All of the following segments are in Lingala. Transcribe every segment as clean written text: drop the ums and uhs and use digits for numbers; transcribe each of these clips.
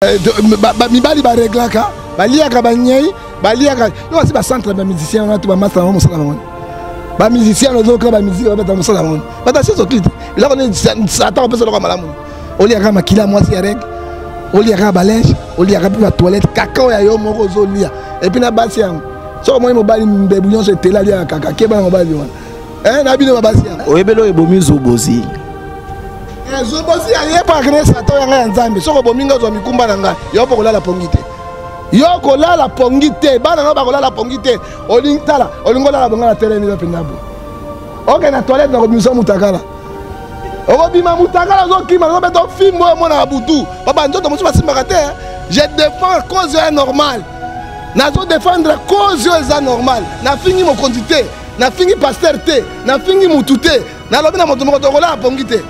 Eh, mibali bareglaka, baliaka banyei, baliaka yo asi bacentre ya bamusicien wana to bamasta bango mosala bango, bamusicien ozoka bamusike babeta mosala bango bata seso klite eloko nini satan opesa eloko ya malamu. Oliaka makila ya mwasi ya regle, oliaka balinge, oliaka mpe batoilette kaka oyo ya yo moko ozolia. Et puis na basi yango, soki omoni mobali mbebu nyonso etela, aliaka kaka, keba na mobali wana. Eh, na bino babasi yango. Oyebeli oyo ebomi Zobozi. Eh, Zobozi aye mpo akende satan yanga ya Nzambe. Soki obomi ngai, ozwa mikumba na ngai. Yo mpo kolala pongi te, yo kolala pongi te, bana nga bakolala pongi te. Olingi tala, olingi olala bonga na telemi yo mpenza boye, oke na toilette na kobimisa mutakala, okobima mutakala, ozokima, ozobeta fimbo oyo omonaka butu. Baba nzoto mosusu basimbaka te. Je défends cause oyo normal, nazo défendre cause oyo eza normal. Nafingi mokonzi te, nafingi pasteur te, nafingi mutu te. Nalobi na moto moko, tokolala pongi te.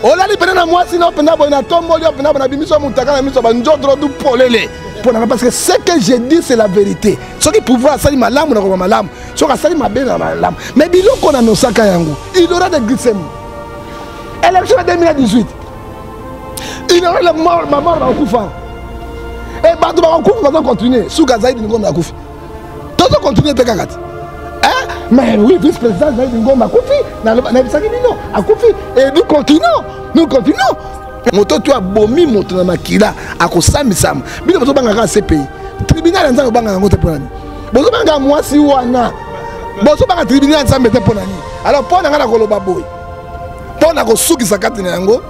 Olali pene na mwasi na mpenza boye, natomboli yo mpenza boye, nabimisi yo mutaka na miso banjodro du polele mpo nanga, parce que ce que je dis, c'est la vérité. Soki pouvoir asali malamu, nakoloba malamu. Soki asali mabe, na malamu. Mais biloko na nosaka yango, il aura des glycémie. Élection ya 2018, il aura le mort, bamort bakokufa e bato bakokufa, bazo continuer. Suka azali Ngombe akufi, tozo continuer mpe kaka te. Mais oui, vice président Zaidi Ngombe akufi, nayebisaki bino akufi et nous continuons, nous continuons. Moto to abomi moto na makila akosambisama. Bino bozobangaka CPI, tribunal ya Nzambe, obangaka yango te mpo na nini? Bozobangaka mwasi wana, bozobanga tribunal ya Nzambe te mpo na nini? Alors, mpo na ngai, na koloba boye mpo na kosukisa kati na yango: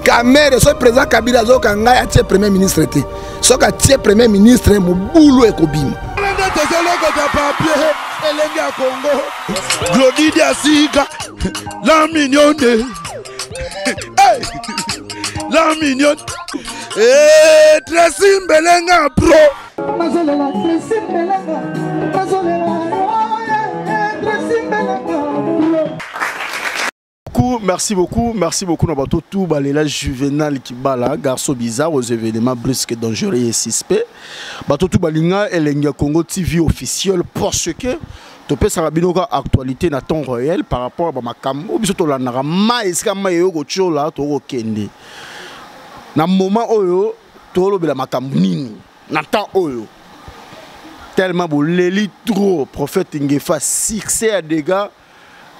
Kamerhe, soki président Kabila azoyoka ngai, atie premier ministre te. Soki atie premier ministre, mobulu ekobima. Nde tozolokota papier elenge ya Kongo, Glodidi asika la mignonne, hey! La mignonne. Hey, Tracy Mbelenga pro. Nazolela Tracy Mbelenga, nazolela Tracy Mbelenga pro. Merci beaucoup, merci beaucoup. Na tout balela Juvenal Kibala, garçon bizarre aux événements brusques, dangereux et suspects. Bato tout balinga Elengi Congo TV officiel, parce que topesaka bino ka actualité na temps réel par rapport à bamakambo biso tolandaka. Ma esika mai eyo kotiola, tokokende na moment oyo tolobela makambo nini na temps oyo. Tellement boleli trop prophète Ngefa, succès ya dégâts,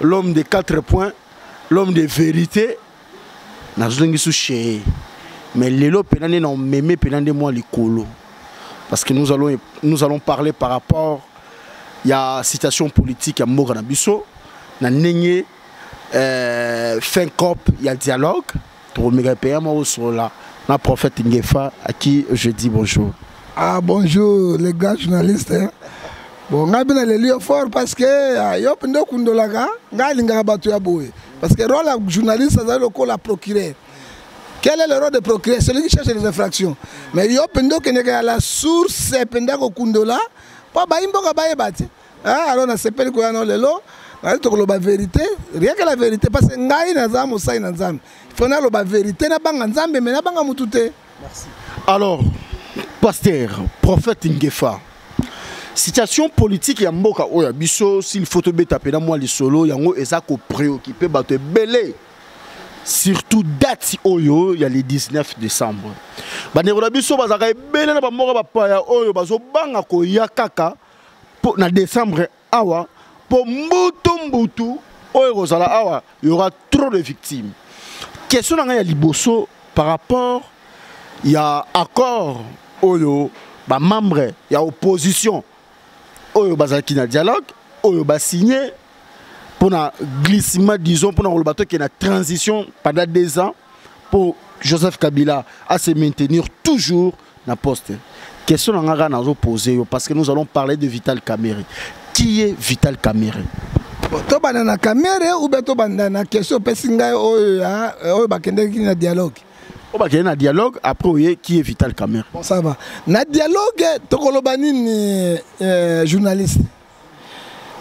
l'homme de quatre points, l'homme de vérité. Nazongi su chez, mais lelo mpena nde na omeme mpena nde mwa likolo, parce que nous allons parler par rapport ya situation politique ya mboka na biso na ndenge fin cop ya dialogue. Tokomeka mpe moko osolola na prophète Ngefa, à qui je dis bonjour. Ah, bonjour les gars journalistes, hein. Bon, ngai mpe naleli yo fort, parce que ah, yo mpe nde okundolaka ngai. Alingaka bato ya boye, parce que rôle ya journaliste azali lokola procureur. Quel est le rôle de procureur? Celui qui cherche les infractions. Mais yo mpe nde okendeka ya la source mpenza kokundola mpo bayi mboka bayeba te. Ah, alors nasepeli koya no lelo. Nazali tokoloba vérité, rien que la vérité, parce que ngai naza mosali na Nzambe. Faut naloba vérité, nabanga Nzambe, mais nabanga mutu te. Merci. Alors, pasteur prophète Ngefa, situation politique ya mboka oyo ya biso, s'il faut tobeta mpena mwa lisolo yango, eza kopréoccupe bato ebele, surtout date oyo ya le 19 décembre. Bandeko na biso bazalaka ebele na bamboka bapaya oyo bazobanga koya kaka po na décembre awa, mpo mbutu mbutu oyo ekozala awa, y aura trop de victimes. Question na ngai ya liboso, par rapport ya accord oyo bamembre ya opposition oyo bazalaki na dialogue oyo basigné mpona glissement, disons mpona koloba toke na transition pendant 2 ans pour Joseph Kabila à se maintenir toujours na poste. Question na nga nazo poser yo, parce que nous allons parler de Vital Kamerhe. Qui est Vital Kamerhe? Bon, tobanda na Kamerhe ou bien tobanda na question opesi ngai oyo ya oyo bakendeki na dialogue? Oyo bakende na dialogue, après oye qui est Vital Kamerhe. Bon, ça va. Na dialogue, tokoloba nini? Journaliste,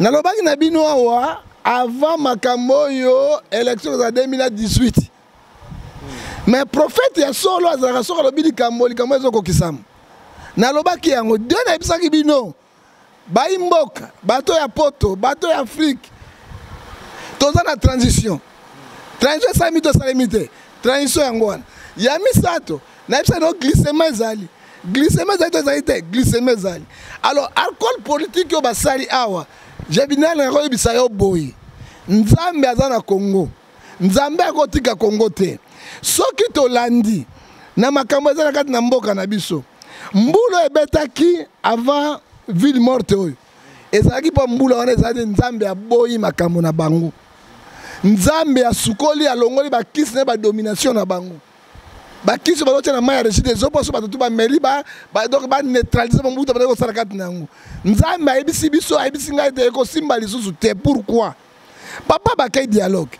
nalobaki na bino awa avant makambo oyo, élection ezala 2018. Mais prophète ya solo azalaka, soki alobi likambo, likambo ezokokisama. Nalobaki yango de, nayebisaki bino bayi mboka, bato ya Poto, bato ya Afrique, toza na transition. Transition esalemi to esalemi te? Transition yango wana. Ya misato, Nayebisa no glissement ezali. Glissement ezali to ezali te, glissement ezali. Alors alcool politique oyo basali awa, Jebinal nakoyebisa yo boye. Nzambe aza na Congo. Nzambe akotika Congo te. Soki tolandi na makambo eza na kati na mboka na biso, mbula ebetaki avant ville morte oyo ezalaki mpo mbula wana ezalaki Nzambe aboyi makambo na bango. Nzambe asukoli alongoli bakisi na badomination na bango. Bakisi bazotia na mai ya Regie des eaux mpo so bato tu bameli ba, ba, donc baneutralise bango buta bazali kosala kati na yango. Nzambe ayebisi biso, ayebisi ngai ete ekosimba lisusu te. Pourquoi? Papa bakei dialogue.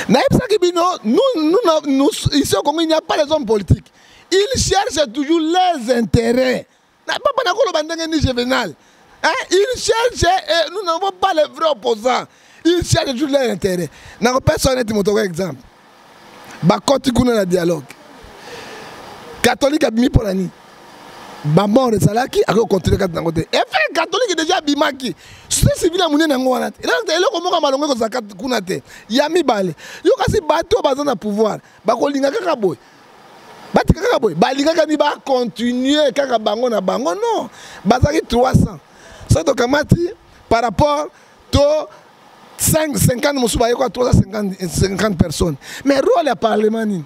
Nayebisaki bino, nous, nous, nous, ici au Congo, il n'y a pas les hommes politiques. Ils cherchent toujours les intérêts. Na papa nakoloba ndenge ni Juvenal. Hein? Ils cherchent, et nous n'avons pas les vrais opposants. Ils cherchent toujours leurs intérêts. Nakopesa neti moto ko exemple. Bakoti kuna na dialogue. Catholique abimi mpo na nini? Bamort ezalaki akoki kocontinue kati nango te. Efe catholique déjà abimaki. Société civile ya monene yango wana te. Eloko moko ya malongo ekozala kuna te. Ya mibale. Yo kasi bato oyo baza na pouvoir bakolinga kaka boye. Batika kaka boye. Balingaka ni ba continuer kaka bango na bango non. Bazalaki 300. Soki tokamati par rapport to 5, 50 mosusu baye kwa 350 personnes. Mais rôle ya parlement nini?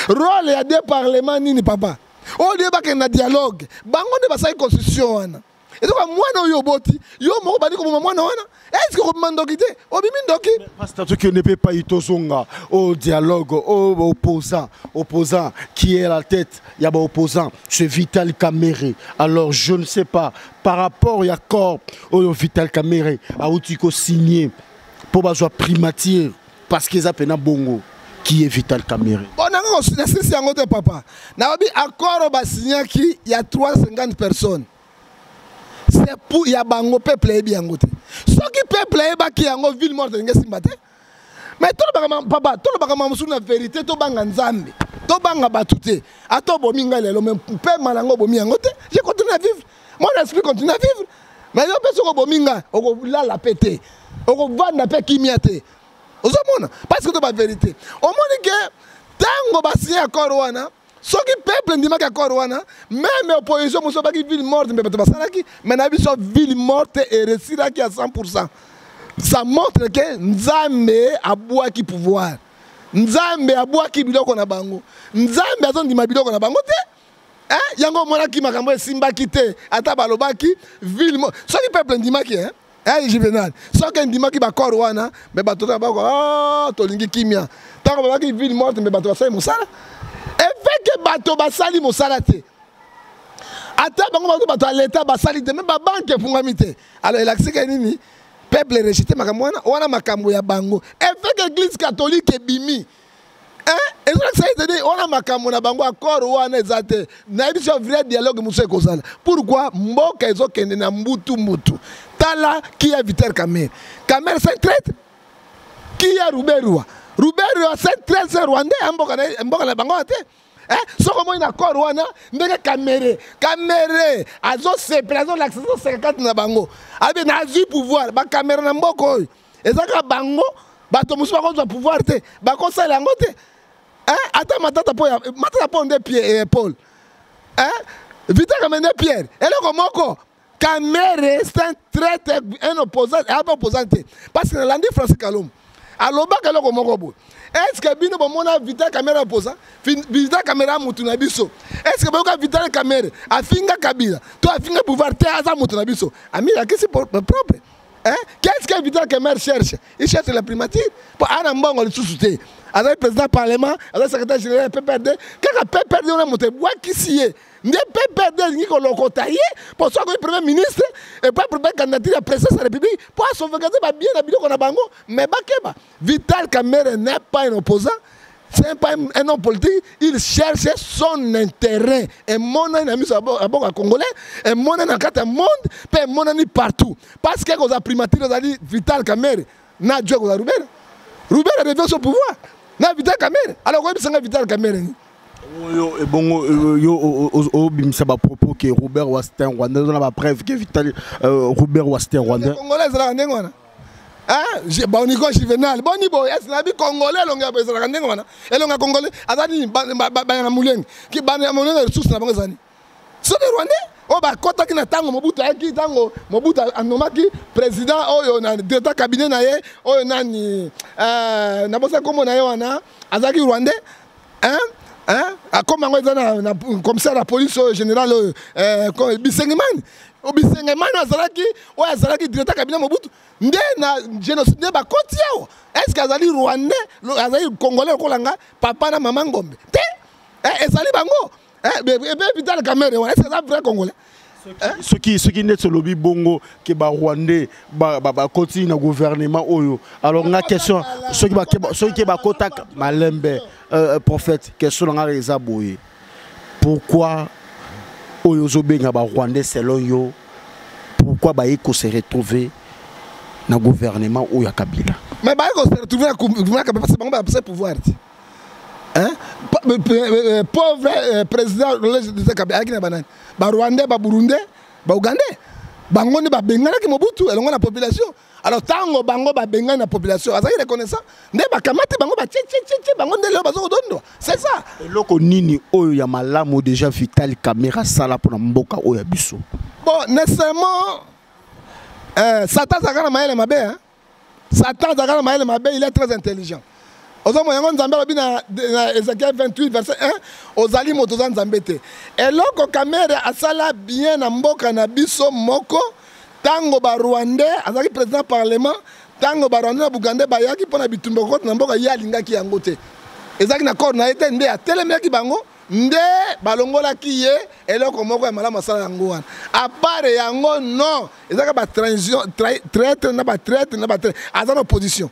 Rôle ya deux parlement nini papa? Oyo nde bakende na dialogue. Bango nde basali constitution wana. Ezoka mwana oyo oboti, yo moko bandi koboma mwana wana. Est-ce que okobima ndoki te? Obimi ndoki. Pasteur, tokende mpe epai tozonga au dialogue, au opposant, opposant qui est à la tête ya ba opposant, c'est Vital Kamerhe. Alors je ne sais pas par rapport ya corps oyo Vital Kamerhe auti ko signer po bazwa primature parce que eza pena bongo. Qui est Vital Kamerhe? Bon, nanga ko nasilisi yango te papa. Nababi accord oyo basignaki ya 350 personnes. C'est pour ya bango peuple ayebi yango te. Soki peuple ayebaki yango ville morte elingi esimba te. Mais tolobaka papa, tolobaka ma mosusu na vérité, tobanga Nzambe. Tobanga bato te. Ata obomi ngai lelo, mais pema na ngo obomi yango te. Je continue à vivre. Mon esprit continue à vivre. Mais yo mpe soki obomi ngai, okolala pe te. Okovanda pe kimia te. Ozomona? Parce que to ba vérité. Omoni ke tango ba signer accord wana, soki peuple ndimaki accord wana, même opposition mosusu baki ville morte mpe bato basalaki, mais na biso ville morte eresilaki à 100%. Ça montre que Nzambe abwaki pouvoir. Nzambe abwaki biloko na bango. Nzambe azondima biloko na bango te. Hein? Yango omonaki makambo esimbaki te. Ata balobaki ville morte. Soki peuple ndimaki, hein? Hey, Juvenal, soki ndimaki ba corps wana, mais bato ta bako, oh, tolingi kimia. Tango babaki ville morte, mais bato basali mosala. Évêque bato basali mosala te. Ata bango bato bato ya l'État basali te, mais ba banque efungwami te. Alors elakisi ke nini? Peuple rejeté makambo wana, wana makambo ya bango. Évêque église catholique ebimi. Hein? Ezolakisa ete nini? Wana makambo na bango accord wana eza te. Nayebi so vrai dialogue mosusu ekozala. Pourquoi mboka ezokende na mbutu mbutu? Tala qui est Vital Kamerhe. Kamerhe c'est un traître. Qui est Ruberwa? Ruberwa c'est un traître rwandais, hein, mboka na, mboka na bango te. Hein? Soko moi na accord wana ndenge Kamerhe, Kamerhe azosepela, azolakisa, azoseka kati na bango. Abe nazwi pouvoir, ba Kamerhe na mboka oyo. Ezaka bango bato mosusu bakozwa pouvoir te, bakosala yango te. Hein? Ata Matata po ya, Matata po nde Pierre, eh, Paul. Hein? Vital Kamerhe nde Pierre. Eloko moko, Kamerhe c'est un traître, un opposant, un opposant te. Parce que nalandi Francis Kalombo. Alobaka eloko moko boye. Est-ce que bino bomona Vital Kamerhe opposant? Vital Kamerhe mutu na biso. Est-ce que boyoka Vital Kamerhe afinga Kabila to afinga pouvoir te, aza mutu na biso. Amir akisi propre. Hein? Qu'est-ce que Vital Kamerhe cherche? Il cherche la primature. Po ana mbongo lisusu te. Azali président parlement, azali secrétaire général ya PPRD. Kaka PPRD wana moto ebwakisi ye. Nde PPRD elingi kolokota ye po soki akomi premier ministre et puis premier candidature ya présidence ya République po asauvegarder ba bien na biloko na bango. Mais bakeba, Vital Kamerhe n'est pas un opposant. C'est pas un homme politique, il cherche son intérêt. Et mon ami, c'est un bon Congolais, et mon ami, dans le monde, et mon ami partout. Parce que la primature, Vital Kamerhe, n'a Dieu que Ruber. Ruber a revenu au pouvoir. N'a Vital Kamerhe. Alors, oui, c'est Vital Kamerhe. Oyo, et bongo, yo, o, o, o, o, bimisa ba propos que Robert Wastin Rwandais, on a ba preuve que Vital Robert Wastin Rwandais. Congolais, c'est la ndenge wana. Boniko Juvenal, boni boye, esi nayebi congolais elongi ya boye ezalaka ndenge wana. Elongi ya congolais aza nini? Bana molenge, bana ya molenge, lisusu na bango ezali soki rwandais oyo bakɔtaki na ntango Mobutu ayaki, ntango Mobutu anomaki président oyo na directeur cabinet na ye oyo nani, nabosa nkombo na ye wana, azalaki rwandais, hein? Hein? Akoma yango eza na commissaire ya police oyo, général oyo Bisengimani. Bisengimani azalaki oyo azalaki directeur cabinet Mobutu nde na génocide nde bakoti awa. Est ce que azali rwandais? Azali congolais lokola nga, papa na mama ngombe te. Ezali bango ebe Vital Kamerhe wana, est ce que aza vrai congolais? Soki neti olobi bongo ke barwandais bakoti na gouvernement oyo, alors nga question, soki ke bakotaka malembe, prophète, question na nga eza boye: pourquoi oyo ozobenga barwandais, selon yo, pourquoi baye kose retrouver na gouvernement oyo ya Kabila? Mais baye kose retrouver na gouvernement ya Kabila parce que bango bapesa pouvoir te. Hein? Pauvre président Kabila ayaki na banani? Barwandais, baburundais, baugandais. Bango nde babenganaki Mobutu elongo na population. Alors ntango bango babengani na population, azalaki reconnaissant nde bakamati bango, batie bango nde lelo baza kodondwa, c'est ça. Eloko nini oyo ya malamu déjà Vital Kamerhe asala mpona mboka oyo ya biso? Bon, nécessairement, Satan azalaka na mayele mabe, hein? Satan azalaka na mayele mabe, il est très intelligent. Ozomona yango, Nzambe alobi na Ézéchiel 28 verset 1: ozali moto, oza Nzambe te. Eloko Kamerhe asala bien na mboka na biso moko, ntango barwandais, azalaki président parlement, ntango barwandais na bugandais bayaki mpo na bitumba kokota na mboka, ye alingaki yango te, ezalaki na corps na ye te, nde atelemelaki bango, nde balongolaki ye. Eloko moko ya malamu asala yango wana. À part yango, non, ezalaka batransition, traître na batraître na batraître. Aza na opposition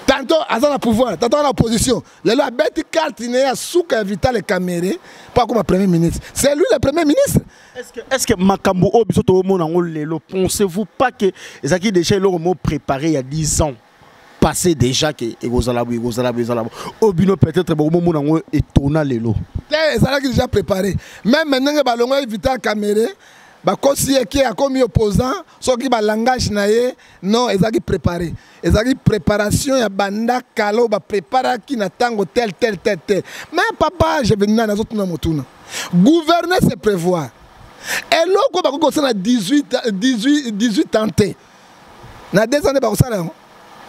tantôt, aza na pouvoir tantôt, aza na opposition. Lelo abeti carte ne ya suka ya Vital Kamerhe mpo akoma premier ministre. C'est lui le premier ministre. Est-ce que makambo oyo biso toomona yango lelo, pensez-vous pas que ezalaki déjà eloko mo préparé il y a 10 ans passé déjà, ke ekozala boye, ekozala boye, ezala boye, oyo bino peut-être bokomomona yango etona lelo? Te, ezalaki déjà préparé. Même ndenge balongolaki Vital Kamerhe, bakosi ye ke akomi opposant, soki balangage na ye, non, ezalaki préparé. Ezalaki préparation ya banda kala oyo bapréparaki na ntango tel tel tel tel. Mais papa Juvenal, nazotuna motuna: gouverner, c'est prévoir. Eloko bakoki kosala na 18, 18, 18 ans te, na 2 ans nde bakosala yango,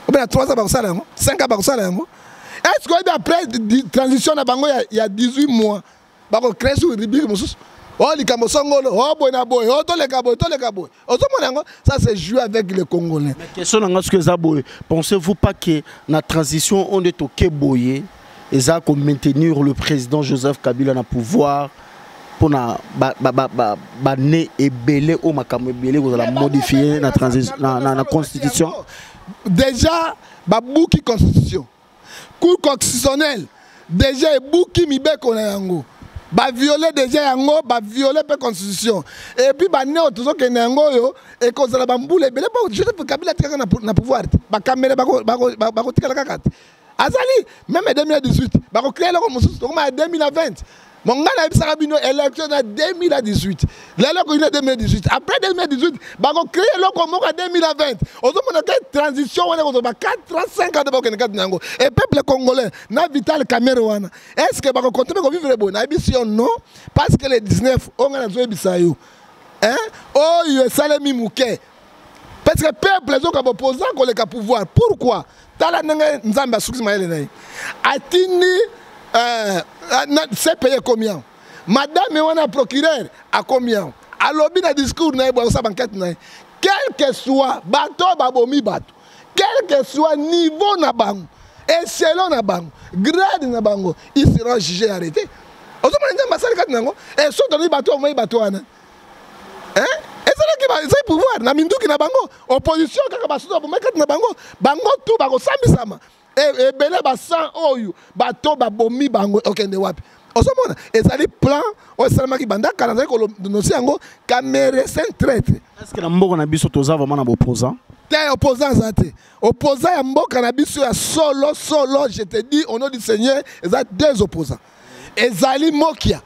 obe na 3 ans bakosala yango, 5 ans bakosala yango. Est ce que oyebi, après transition na bango ya 18 mois, bakocréer sur rubrique mosusu o likambo songolo o boye na boye, o toleka boye, toleka boye? Ozomona yango, ça, c'est jouer avec les Congolais. Mais question na nga soki eza boye: pensez-vous pas que na transition oyo nde toke boye, eza komaintenir le président Joseph Kabila na pouvoir mpona bane ebele oyo makambo ebele kozala modifié na constitution? Déjà babuki constitution, Cour constitutionnelle déjà ebuki mibeko na yango, baviole déjà yango, baviole mpe constitution. Et puis bane oyo tozokende yango oyo ekozala bambula ebele mpo Joseph Kabila atikaka na pouvoir te. Bakamere bakotikala kaka te, azali même 2018, bakocréer eloko mosusu, tokoma ya 2020. Bon, ngai nayebisaka bino élection na 2018, lelo ekoki na 2018. Après 2018, bakocréer eloko moko ya 2020. Ozomona ke transition wana ekozwa ba 4 ans, 5 ans nde bakokende kati na yango. Et peuple congolais na Vital Kamerhe wana, est ce que bakocontinuer kovivre boye? Nayebisi yo non, parce que le 19 oyo ngai nazoyebisa yo, hein, oyo esalemi moke, parce que peuple ezoka boposant koleka pouvoir. Pourquoi? Tala ndenge Nzambe asukisi mayele na ye, atindi CPI ekomi awa, madame wana procureur akomi awa, alobi na discours na ye boye, akosala baenquête na ye, quel que soit bato oyo babomi bato, quel que soit niveau na bango, échelon na bango, grade na bango, il sera jugé, arrêté. Ozomona Nzambe asali kati na yango. E so tolobi bato omoi bato wana, ezalaki ezali pouvoir na minduki na bango, opposition kaka basusu babomai kati na bango, bango tu bakosambisama. Ebele basan oyo bato babomi bango, okende wapi? Ozomona ezali plan oyo esalamaki banda kala. Nazali konosi yango, Kamerhe c'est un traître. Est ce que na mboka na biso toza vraiment na boopposant? Te, opposant aza te. Opposant ya mboka na biso ya solo solo, je te dis au nom du Seigneur, eza deux opposants. Ezali Mokia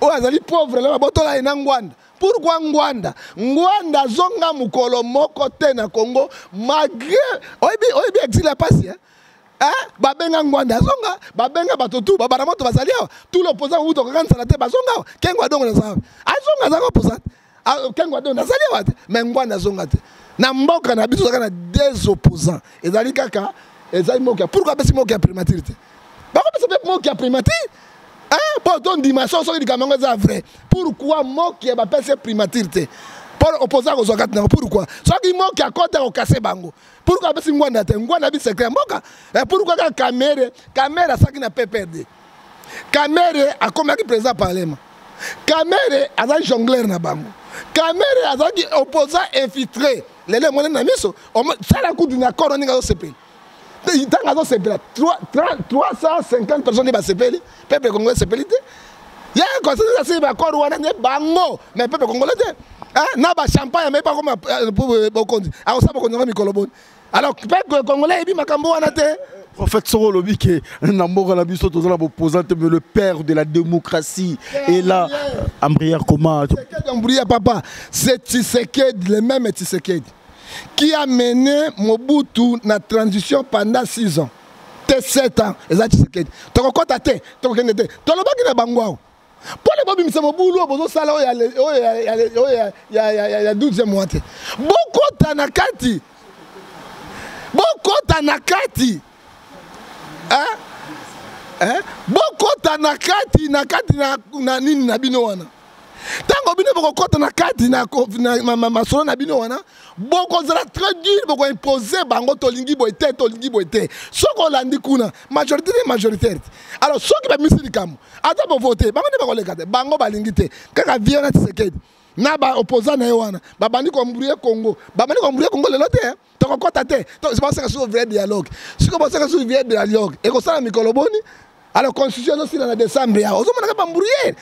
oyo azali pauvre lelo, babotola ye na Ngwanda. Pourquoi Ngwanda? Ngwanda azonga mokolo moko te na Congo malgré oyebi oyebi exil ya pasi hein? Hein? Babenga Ngwanda azonga, babenga bato tout, babana moto bazali awa, tout l'opposant uto kokanisana te bazonga awa. Kengo adongo na zawa. Azonga azanga opposant. Ah, Kengo adongo nazali awa te, mais Ngwanda azonga te. Na mboka na biso na des opposants. Ezali kaka ezali moka. Pourquoi apesi moka ya primature te? Bakopesa mpe moka ya primature. Hein? Po tondima soki likambo yango eza vrai. Pourquoi moki bapesi ye primature te? Mpo opposant akozwa kati nango pourquoi? Soki moki akota akokase bango. Pourquoi apesi Ngwanda te? Ngwanda abi secret ya mboka. Eh, pourquoi kaka Kamere? Kamere asaki na PPRD. Kamere akomaki président parlement. Kamere azali jongleur na bango. Kamere azalaki opposant infiltré. Lelo emonani na miso, sala kutu na corps ndenge azosepela. Ntango azosepela 350 personnes nde basepeli, peuple congolais esepeli te. Ye consensus asili ba accord wana nde bango, mais peuple congolais te. Na ba champagne mais bakoma bokonzi. Akosala bokonzi yango mikolo boni. Alors peuple congolais eyebi makambo wana te. Prophète Soro alobi ke na mboka na biso toza na opposant mais le père de la démocratie est là. Ambrière comment? Tshisekedi Ambrière papa, c'est Tshisekedi, le même Tshisekedi qui a mené Mobutu na transition pendant 6 ans. Te 7 ans, eza Tshisekedi. Tokokota te, tokokende te. Tolobaki na bango awa. Mpona bobimisa mobulu oyo bozosala oyo ya 12e mois te. Bokota na kati. Bokota na kati. Hein? Hein? Bokota na kati na kati na, na nini na bino wana. Ntango bino bokokota na kati na, na, na masolo na bino wana, bokozala très dur, bokoimpose bango tolingi boye te, tolingi boye te. Soki olandi kuna majorité te, majoritaire te. Alors soki bamisi likambo ata bovote bango nde bakoleka te, bango balingi te. Kaka vie na Tshisekedi na ba opposant na ye wana babandi koembrouiller Congo, babandi koembrouiller Congo lelo te. Tokokota te, basaka sur vrai dialogue. Sikoyo basaka sur vrai dialogue ekosala mikolo boni? Alors constitution ezosila na décembre ya ozomonaka bambrouillere.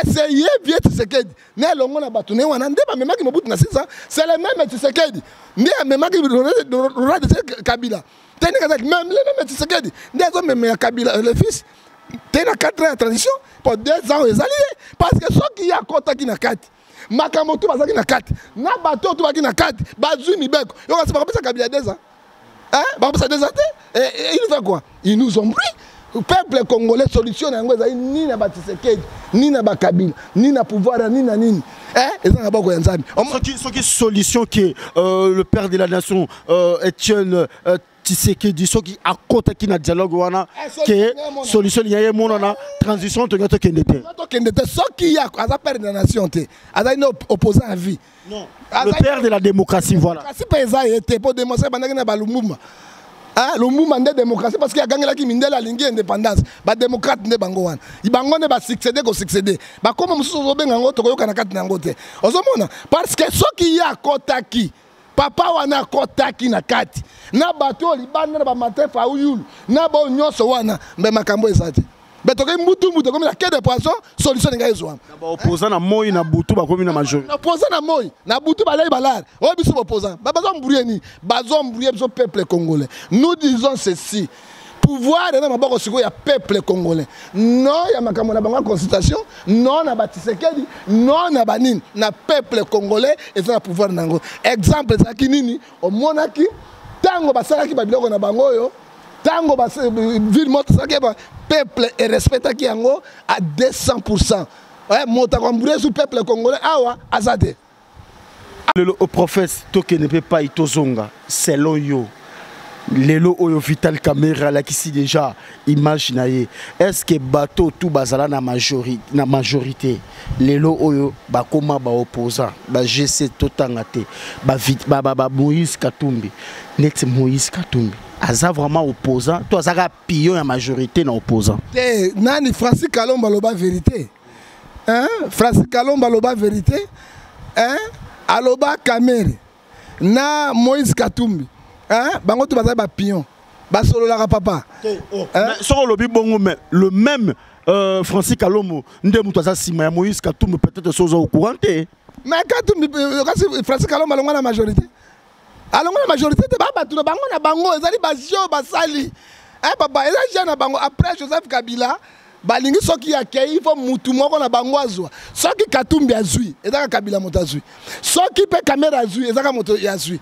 C'est ye vieux Tshisekedi na elongo na bato ne wana nde bamemaki Mobutu na 6 ans. C'est le même Tshisekedi nde amemaki Laurent Désiré Kabila te, ndenge azalaki même le même Tshisekedi nde azomemela Kabila le fils te na 4 ans ya transition po 2 ans ezali ye, parce que soki ye akɔtaki na kati makambo to bazalaki na kati na bato oyo to bazalaki na kati bazwi mibeko yo kasi bakopesa Kabila 2 ans. Hein? Bakopesa 2 ans te. Et il fait quoi? Ils nous ont pris. Peuple congolais, solution na yango ezali ni na ba Tshisekedi, ni na ba Kabila, ni na pouvoir, ni na nini. Hein? Eza na boko ya Nzambe. Soki solution qui le père de la nation Etienne Tshisekedi soki akotaki na dialogue wana ke solution ya ye monana transition tonga tokende te. Tokende te soki ya aza père de la nation te. Azali na opposant à vie. Non. Le père de la démocratie, voilà. Démocratie pe eza ye te po démocratie bandaki na ba Lumumba. Hein, Lumumba nde démocratie parce que agangelaki mindele alingi indépendance. Ba démocrate nde bango wana. Bango nde ba succéder ko succéder. Ba koma mosusu ozobenga yango tokoyoka na kati na yango te. Ozomona parce que soki ye akotaki papa wana akotaki na kati na bato oyo libanda na ba Martin Fayulu na bao nyonso wana mbe makambo eza te. Mais tokoki mbutu mbutu ekomi na quai de poisson, solution ninga ezwama. Na ba opposant na moi na butu bakomi na majorité. Na opposant na moi na butu balei balare. Oyo biso opposant. Ba bazo mbrouiller ni, bazo mbrouiller biso peuple congolais. Nous disons ceci. Pouvoir na maboko sikoyo ya peuple congolais. Non ya makambo na bango consultation, non na ba Tshisekedi, non na banini, na peuple congolais eza na pouvoir nango. Exemple ezalaki nini? Omonaki tango basalaki ba biloko na bango oyo, tango ba ville moto ezalaki ba peuple e respectaki yango à 200%. Ouais, moto akombrouiller sous peuple congolais awa aza te. Lelo au prophète tokende mpe pai tozonga selon yo. Lelo oyo Vital Kamerhe alakisi déjà image na ye. Est-ce que bateau tout bazala na majorité, na majorité lelo oyo bakoma ba opposant ba GC totanga te ba ba, ba, ba Moïse Katumbi net Moïse Katumbi aza vraiment opposant to azaka pion ya majorité na opposant te. Nani Francis Kalomba loba vérité, hein? Francis Kalomba loba vérité, hein? Aloba Kamerhe na Moïse Katumbi, hein? Bango to bazali ba pion basololaka papa. Oh. Hein? Soko olobi bongo, mais le même Francis Kalombo nde moto aza nsima ya Moïse Katumbi, peut-être soza au courant te. Mais Katumbi kasi Francis Kalombo alongwa na majorité, alongwa na majorité te. Ba bato na bango na bango ezali ba jeu basali, hein, papa, eza jeu na bango après Joseph Kabila. Balingi soki akei, fo mutu moko na bango azwa. Soki Katumbi azwi, ezaka Kabila moto azwi. Soki mpe Kamerhe azwi, ezaka moto azwi.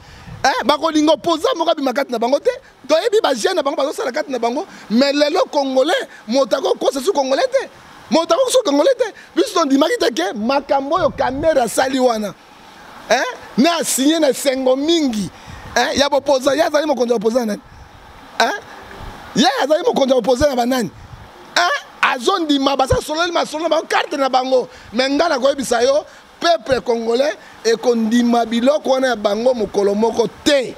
Bakolinga opposant moko abima kati na bango te. Toyebi bajeune na bango bazosala kati na bango, mais lelo Congolais moto akokosa su Congolais te, moto akokosa Congolais te. Biso tondimaki te ke makambo oyo Kamerhe asali wana, na asinye na esengo mingi ya bopoza. Ye azali mokonzi ya bopoza nani? Ye azali mokonzi ya bopoza na banani? Azondima basasololi masolo na bango, carte na bango. Me ngai nakoyebisa yo, peuple congolais ekondima biloko wana ya bango mokolo moko te,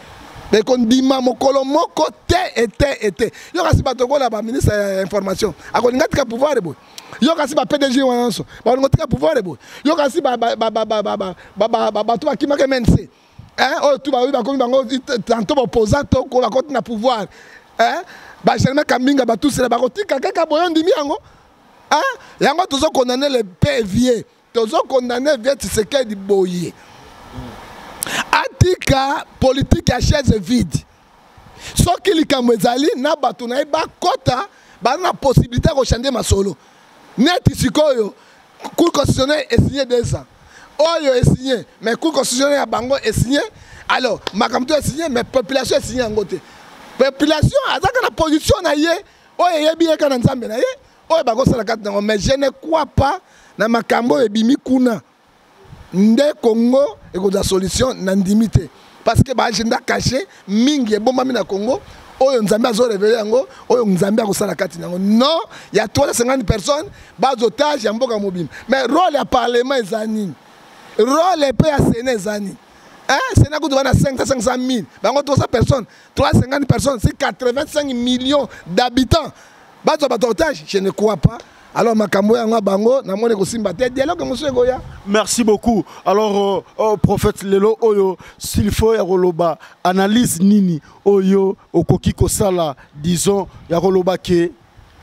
ekondima mokolo moko te. Ete ete yo kasi bato lokola baministre ya information akolinga tika pouvoir boye? Yo kasi ba PDG wana nyonso bakolinga tika pouvoir boye? Yo kasi bato bakimaka MNC, oyo tu baoyi bakomi bango tantôt baopposant to bakoti na pouvoir, bagermain Kambinga, batusela bakotika kaka boye? Ondimi yango? Yango tozokondamner le pvier, tozokondamner vieux Tshisekedi boye, atika politique ya chaise vide. Soki likambo ezali na bato na ye, bakɔta, baza na possibilité ya kochanger masolo. Neti sikoyo Cour constitutionnelle esigné 2 ans oyo esigné, mais Cour constitutionnelle ya bango esigné, alors makambo to esigné, mais population esigné yango te. Population azaka na position na ye oyo eyebi ye kaka na Nzambe na ye oyo bakosala kati nango. Mais je ne crois pas na makambo oyo ebimi kuna nde Congo ekozwa solution. Na ndimi te, parce que baagenda caché mingi ebombami na Congo oyo Nzambe azorévéler yango, oyo Nzambe akosala kati na yango. Non, ya 350 personnes baza otage ya mboka mobimba. Mais rôle ya parlement eza nini? Rôle mpe ya Sénat eza nini? Sénat kutu bana 500 500 000, bango 300 personnes, 350 personnes, c'est 85 millions d'habitants bazwa bato otage. Je ne crois pas. Alors makambo yango bango namoni kosimba te, dialogue mosusu ekoya. Merci beaucoup. Alors prophète, lelo oyo, s'il faut ya koloba analyse nini oyo okoki kosala, disons ya koloba ke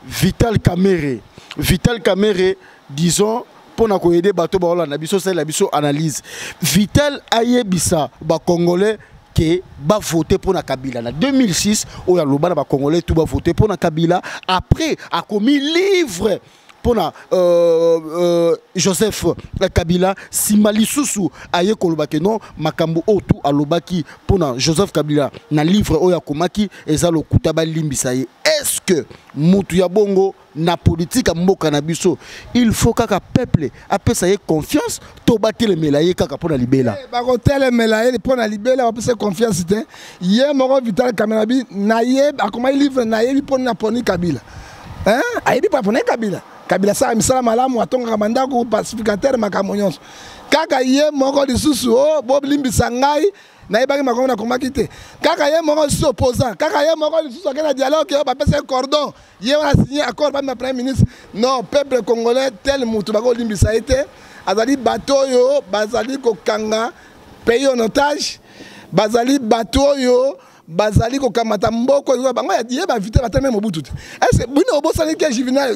Vital Kamerhe, Vital Kamerhe, disons mpona koaider bato baolanda biso, osalela biso analyse. Vital ayebisa Bacongolais ke bavote mpo na Kabila na 2006, oyo aloba na Bacongolais tu bavote mpo na Kabila. Après akomi livre mpona Joseph Kabila. Nsima lisusu aye koloba ke non, makambo oyo tu alobaki mpona Joseph Kabila na livre oyo akomaki eza lokuta, balimbisa ye. Est ce que mutu ya bongo na politique ya mboka na biso, il faut kaka peuple apesa ye confiance to batelemela ye kaka mpo na libela? Bakotelemela ye mpo na libela, bapesa confiance te. Ye moko Vital Kamerhe bi na ye akomaki livre, nayebi mpo naponi Kabila, ayebi mpo aponi Kabila. Kabila asala misala malamu, atongaka bandako, pacificateur, makambo nyonso. Kaka ye moko lisusu o bolimbisa ngai, nayebaki makambo nakomaki te. Kaka ye moko lisusu opposant, kaka ye moko lisusu ake na dialogue oyo bapesa ye cordon, ye wana signé accord bamema premier ministre. Non, peuple congolais, tel mutu bakolimbisa ye te. Azali bato oyo bazali kokanga pays en otage, bazali bato oyo bazali kokamata mboko bango. Ye bavite batelemi Mobutu te. Est-ce bino obosani ke Juvenal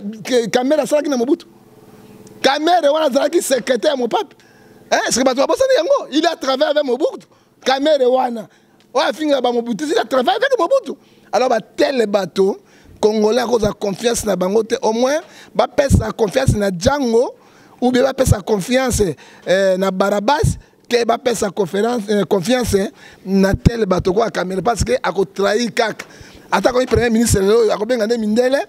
Kamerhe asalaki na Mobutu? Kamerhe wana azalaki secrétaire ya mopape. Est ce que bato babosani yango? Il a travaillé avec Mobutu. Kamerhe wana oyo afingaka bamobutu, il a travaillé avec Mobutu. Alors batele bato, Congolais akozwa confiance na bango te. Au moins bapesa confiance na Django ou bien bapesa confiance na Barabas ke bapesa confiance na tel bato kwa Kamerhe, parce que akotrahir kaka. Ata komi premier ministre lelo oyo, akobenga nde mindele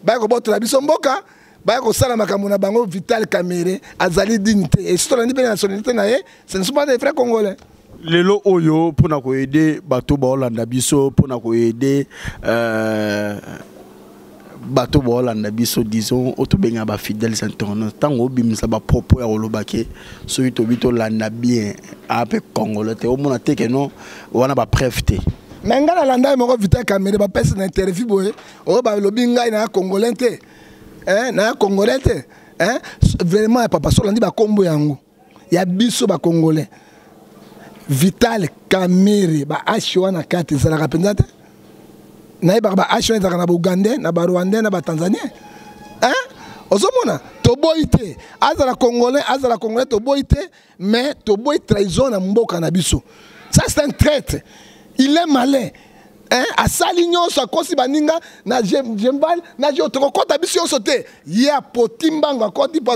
baya kobotola biso mboka, baya kosala makambo na bango. Vital Kamerhe azali digne te, et surtout olandi mpe na nationalité na ye, ce ne sont pas des vrais Congolais. Lelo oyo, mpona koaider bato baolanda biso, mpona koaider bato baolanda biso, disons oyo tobengaka bafidèles internautes, ntango obimisa bapropos ya koloba ke soki tobi tolanda bien ape Congolais te, omona te ke non, wana bapreuve te? Me ngai nalanda ye moko Vital Kamerhe, bapesi na interview boye oyo balobi ngai naya Congolais te, naya Congolais te. Vraiment ya papa, so olandi bakombo yango ya biso Bacongolais, Vital Kamerhe, baashe wana kati ezalaka mpenza te. Nayebaka baashe wana ezalaka na Baugandais, na Barwandais, na Batanzanien. Ozomona, toboyi te azala Congolais, azala Congolais, toboyi te, mais toboyi trahison na mboka na biso. Ça, c'est un traître, il est malin. Hein? Asali nyonso, akosi baninga na jembal na je, tokokɔta biso nyonso te. Ye apoti mbango, akɔti mpo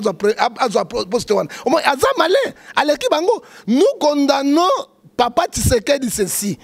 azwa poste wana. Omoi aza malin, aleki bango. Nous condamnons papa Tshisekedi, ceci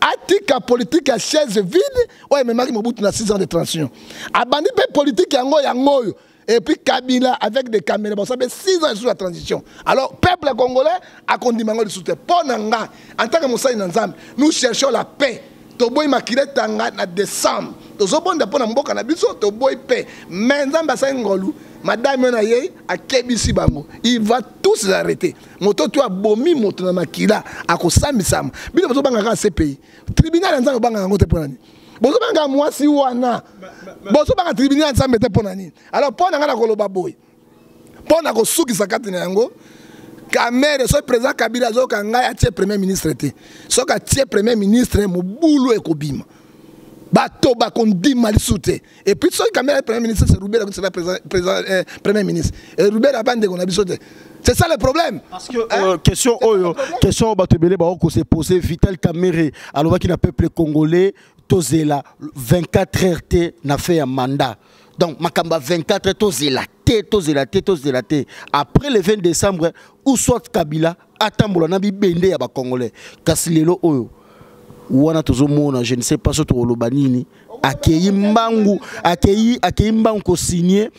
atika politique ya chaise vide oyo ememaki Mobutu na 6 ans de transition. Abandi mpe politique yango yango oyo. Et puis Kabila avec des caméras, bon, ça fait 6 ans sous la transition. Alors peuple congolais akondima yango lisusu te. Mpo na nga, en tant que mosali na Nzambe, nous cherchons la paix. Toboyi makila etanga na décembre. Tozobonda mpo na mboka na biso, toboyi paix. Mais Nzambe asali ngolu, madame oyo na ye akebisi bango, il va tous les arrêter. Moto to abomi moto na makila akosambisama. Bino bozobangaka CPI, tribunal ya Nzambe, obangaka yango te mpo na nini? Bozobanga mwasi wana, bozobanga tribunal ya Nzambe te mpo na nini? Alors mpo na ngai, na koloba boye mpo na kosukisa kati na yango: Kamerhe, soki président Kabila azoyoka ngai, atie premier ministre te. Soki atie premier ministre, mobulu ekobima, bato bakondima lisusu te. Et puis soki Kamerhe premier ministre, c'est Ruberwa sera président, premier ministre, et Ruberwa bandeko na biso te. C'est ça le problème. Parce que question oyo, question oyo bato ebele bao se poser: Vital Kamerhe alobaki na peuple congolais, tozela 24 heures te na fin ya mandat. Donc makambo ya 24 heures, tozela te, tozela te, tozela te. Après le 20 décembre, ou soit Kabila atambola na bibende ya bacongolais. Kasi lelo oyo wana tozomona, je ne sais pas so tokoloba nini, akei mbangu, akei mbangu kosigner,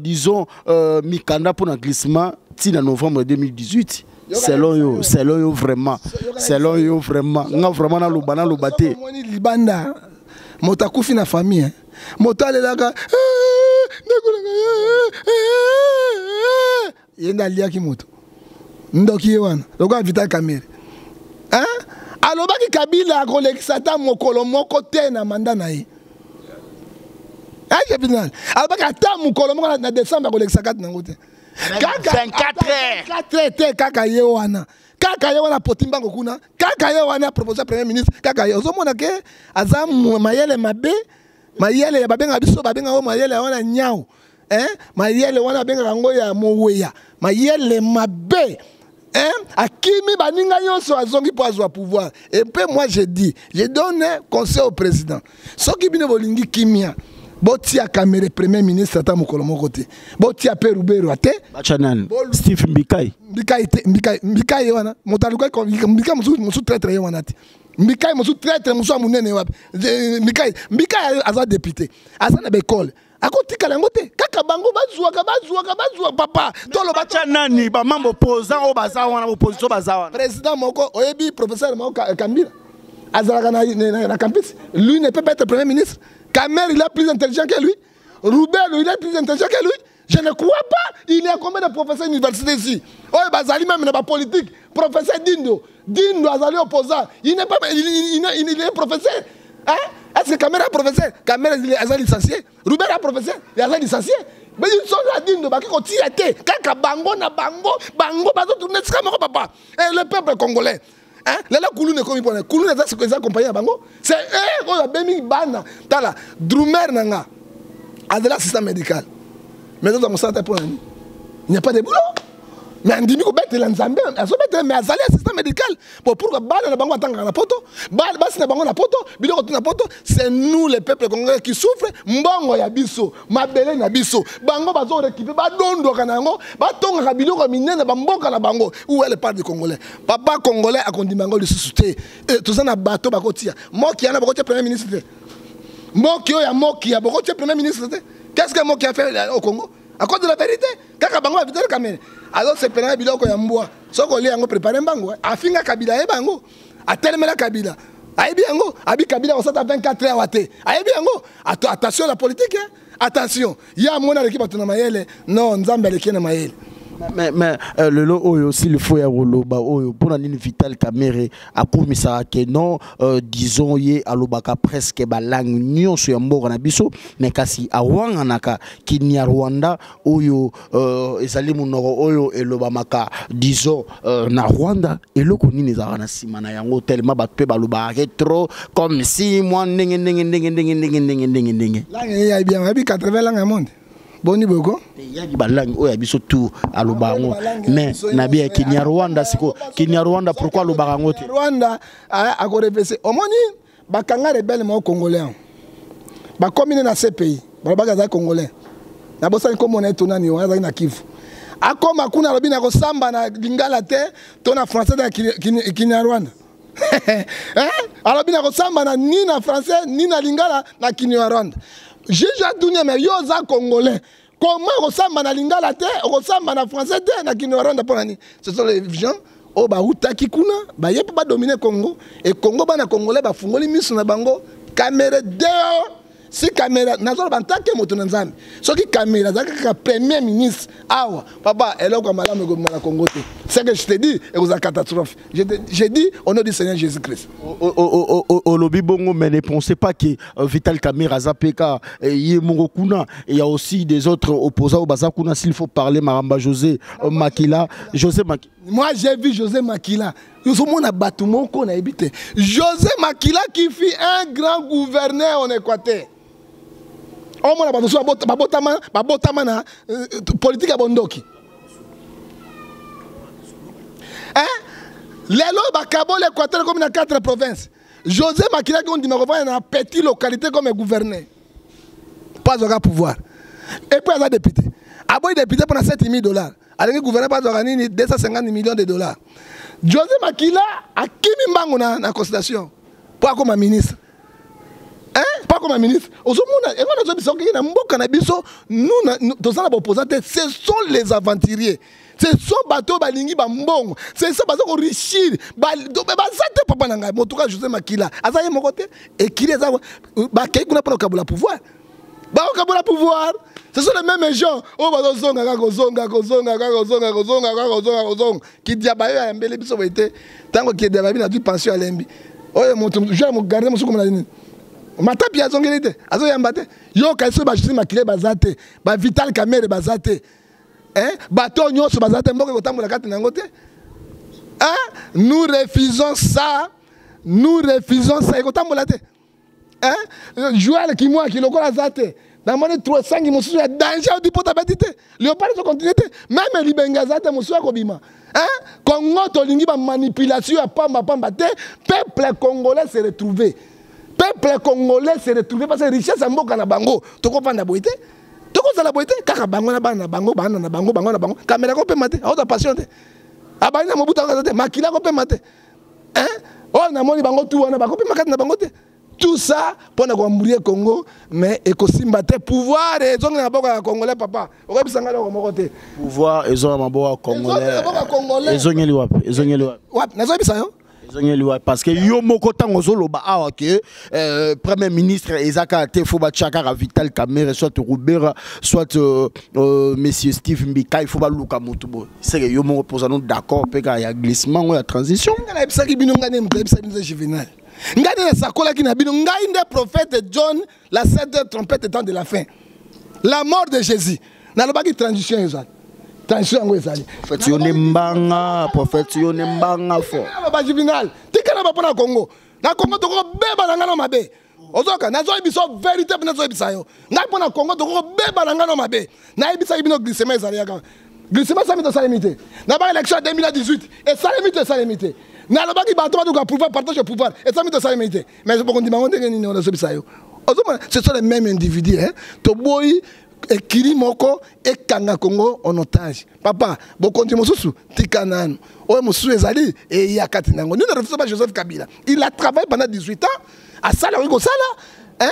disons, mikanda mpona glissement ntina novembre 2018. Selon yo, selon yo vraiment, selon yo vraiment, nga vraiment naloba te. Omoni libanda, moto akufi na famille, hein. Moto alelaka, "Eh, ndeko na ngai, eh, eh, eh." Ye nde aliaki moto, ndoki ye wana lokola Vital Kamerhe, hein? Alobaki Kabila akolekisa ata mokolo moko te na mandat na ye. Final alobaki ata mokolo moko na décembre akolekisa kati nango te. Kaka 24 heures. 24 heures te. Kaka ye wana, kaka ye wana poti mbango kuna, kaka ye wana proposé premier ministre, kaka ye. Ozomona ke aza mayele mabe, mayele ya babengaka biso, babengaka yango mayele wana nyau, hein? Mayele wana babengaka yango ya moweya, mayele mabe, hein? Akimi baninga nyonso, azongi mpo azwa pouvoir. Et puis moi je dis, je donne conseil au président: soki bino bolingi kimia, botia Kamerhe premier ministre ata mokolo moko te, botia mpe Ruberwa te. Bacha nani? Steve Mbikai? Mbikai te. Mbikai, Mbikai ye wana moto alukaki Mbikai mosusu, mosusu traître ye wana te. Mbikai mosusu traître, mosusu ya monene wapi? Mbikai, Mbikai aza député, aza na baekole, akotikala yango te. Kaka bango bazwaka, bazwaka, bazwa papa toloba. Bacha nani? Bamembre opposant oyo baza wana, opposition baza wana. Président moko oyebi, professeur moko Kambila azalaka na campus, lui ne peut pas être premier ministre. Kamerhe, il est plus intelligent que lui. Ruberwa, il est plus intelligent que lui? Je ne crois pas. Il y a combien de professeurs université ici oyo bazali même na bapolitique? Professeur Dindo, Dindo azali opposant, il n'est pas, il est professeur, hein? Est-ce que Kamerhe est professeur? Kamerhe aza licencié. Ruberwa est professeur, il aza licencié. Mais ils sont là, Dindo baki kotia te. Kaka bango na bango, bango bazotourne esika moko papa. Et le peuple congolais, hein? Lelo kuluna ekomi mpona kuluna eza eza compagnie na bango, c'est eux oyo abemi bana. Tala drumer na nga, azali assistant médical, mais ozwa mosala te. Mpo na nini? Il n'y a pas de boulot. Mais andimi kobetela Nzambe, azobetela, mais azali assistant médical. Bon, pourquoi bana na bango atangaka na poto, basi na bango na poto, biloko tu na poto? C'est nous, le peuple congolais, qui souffre. Mbongo ya biso, mabele na biso, bango bazorécupérer, badondwaka na yango, batongaka biloko ya minene bamboka na bango. Où est le part du Congolais? Papa congolais akondima yango lisusu te. Toza na bato bakotia moki yana, bakotia premier ministre te. Moki oyo ya moki ya bokotia premier ministre te. Qu'est-ce que moki a fait au Congo à cause de la vérité? Kaka bango baVital Kamerhe azosepela na biloko ya mbwa. Soki olia yango, prépare mbango. Afinga Kabila, ayeba yango, atelemela Kabila, ayebi yango, abi Kabila kosata 24 heures te, ayebi yango. Attention la politique, hein? Attention, ye amoni aleki bato na mayele. Non, Nzambe aleki na mayele. Mais lelo oyo, s'il faut ya koloba oyo, mpona nini Vital Kamerhe akomisaka ke non, disons ye alobaka presque balangue nyonso ya mboka na biso, mais kasi awanganaka Kinyarwanda oyo ezali monoko oyo elobamaka, disons, na Rwanda? Eloko nini ezalaka na nsima na yango, tellement bato mpe balobaka ke trop comme si mwa ndenge ndenge ndenge ndenge ndenge ndenge ndenge ndenge? Langue ye ayebi yango, ayebi 80 langue ya monde. Boni boko? Yaki balangue oyo ya biso tu aloba yango, mais nabi ya Kinyarwanda siko, Kinyarwanda, pourquoi alobaka yango te? Rwanda akorefese, omoni. Bakanga rebelle moko congolais. Bakomi ne na CPI. Balobaki azali congolais. Nabosani kombo na ye to nani wana azali na Kivu. Akoma kuna alobi na kosamba na lingala te to na français na Kinyarwanda. Eh? Alobi na kosamba na ni na français ni na lingala na Kinyarwanda. Juge atuni mais yo oza congolais. Comment okosamba na lingala te, okosamba na français te na Kinyarwanda mpo na nini? Ce sont les gens oyo bautaki kuna baye mpo badomine Congo e Congo bana congolais bafungoli miso na bango kamere dehors si kamera nazoloba ntake moto na Nzambe soki kamera azalaki kaka premier ministre awa papa eloko ya malamu ekobima na Congo te. Ce que je te dis ekozala catastrophe. Je dis au nom du Seigneur Jésus-Christ. Olobi bongo, mais ne pensez pas que Vital Kamerhe aza peka ye moko kuna. Il y a aussi des autres opposants au baza kuna. S'il faut parler Maramba José Makila, José Makila. Moi j'ai vu José Makila. Yozomona bato moko na yebi te. José Makila qui fut un grand gouverneur en Équateur. Omona bato so babotama, babotama na politique ya bondoki. Hein? Lelo bakabole Équateur comme na 4 provinces. José Makila qui ondima kovanda na petite localité comme gouverneur. Pas aura pouvoir. Et puis aza député. Aboy député pour 7 000 $. Alingi gouverneur pas aura nini 250 millions de dollars. José Makila akimi mbango na consultation pour comme ministre. Hein? Pas comme ministre. Ozomona, et on a biso na mboka na biso, nous na, nous, tozala ba opposants, ce sont les aventuriers. Ce sont bato balingi ba mbongo. Ce sont bazo ko richir. Ba do ba zate papa na ngai. Motuka José Makila. Aza ye moko te. Ekili eza ba kei kuna pona kabola pouvoir. Ba kabola pouvoir. Ce sont les mêmes gens. Oh bazo zonga kaka kozonga kozonga kaka kozonga kozonga kaka kozonga kozonga. Ki diaba yo ya mbele biso boyete. Tango ki diaba bina du pension alembi. Oyo moto je mo garder mosuku na nini. Matapi azongeli te, azoyamba te. Yo kasi ba José Makila baza te, ba Vital Kamerhe baza te. Hein? Bato nyonso baza te, mboka ekotambola kati na yango te. Hein? Nous refusons ça. Nous refusons ça. Ekotambola te. Hein? Joël Kimwaki lokola aza te. Namoni trois cinq mosusu ya danger odi pota beti te. Léopard ezo continuer te. Même Libenga aza te mosusu akobima. Hein? Congo tolingi ba manipulation ya pamba pamba te. Peuple congolais se retrouver. Peuple congolais se retrouver parce que richesse ya mboka na bango tokopanda boye te. Tokozala boye te kaka bango na bana na bango, bana na bango, bango na bango. Kamera kopema te, aoza passion te. Abani na Mobutu akoza te, Makila kopema te. Hein? Oh namoni bango tout wana bakopema kati na bango te. Tout ça pour na koembrouiller Congo, mais ekosimba te pouvoir ezongi na maboko ya congolais papa. Okobisa ngai eloko moko te. Pouvoir ezongi na maboko ya congolais. Ezongi na maboko ya congolais. Ezongeli wapi? Ezongeli wapi? Wapi? Nazoyebisa yo. Ezongeli wapi? Parce que yo moko ntango ozoloba awa ke premier ministre eza kaka te, faut batia kaka Vital Kamerhe, soit Ruberwa, soit monsieur Steve Mbika, il faut baluka motu boye. C'est que yo moko mpoza no d'accord mpe kaka ya glissement oyo ya transition. Ngai nayebisaki bino, ngai nde moto nayebisaki bino Juvenal. Ngai nde nasakolaki na bino, ngai nde prophète John, la septième trompette étant de la fin. La mort de Jésus. Nalobaki transition ezali. Transition yango ezali. Prophète yo nde mbanga, prophète yo nde mbanga fort. Ba Juvenal, tikala ba mpona Congo. Na Congo tokobeba na ngai na mabe. Ozoka, nazoyebisa yo vérité mpe nazoyebisa yo. Ngai mpona Congo tokobeba na ngai na mabe. Nayebisaki bino glissement ezali yaka. Glissement esalemi te, esalemi te. Na ba élection ya 2018, esalemi te, esalemi te. Nalobaki bato batuka pouvoir, partage ya pouvoir, esalemi te, esalemi te. Mais bokondima yango ndenge nini nazobisa yo. Ozomona, ce sont les mêmes individus, hein. Toboyi ekili moko ekanga Congo en otage. Papa, bokonzi mosusu tika nanu. Oyo mosusu ezali eya kati na yango. Nous ne refusons pas Joseph Kabila. Il a travaillé pendant 18 ans. Asala oyo kosala, hein?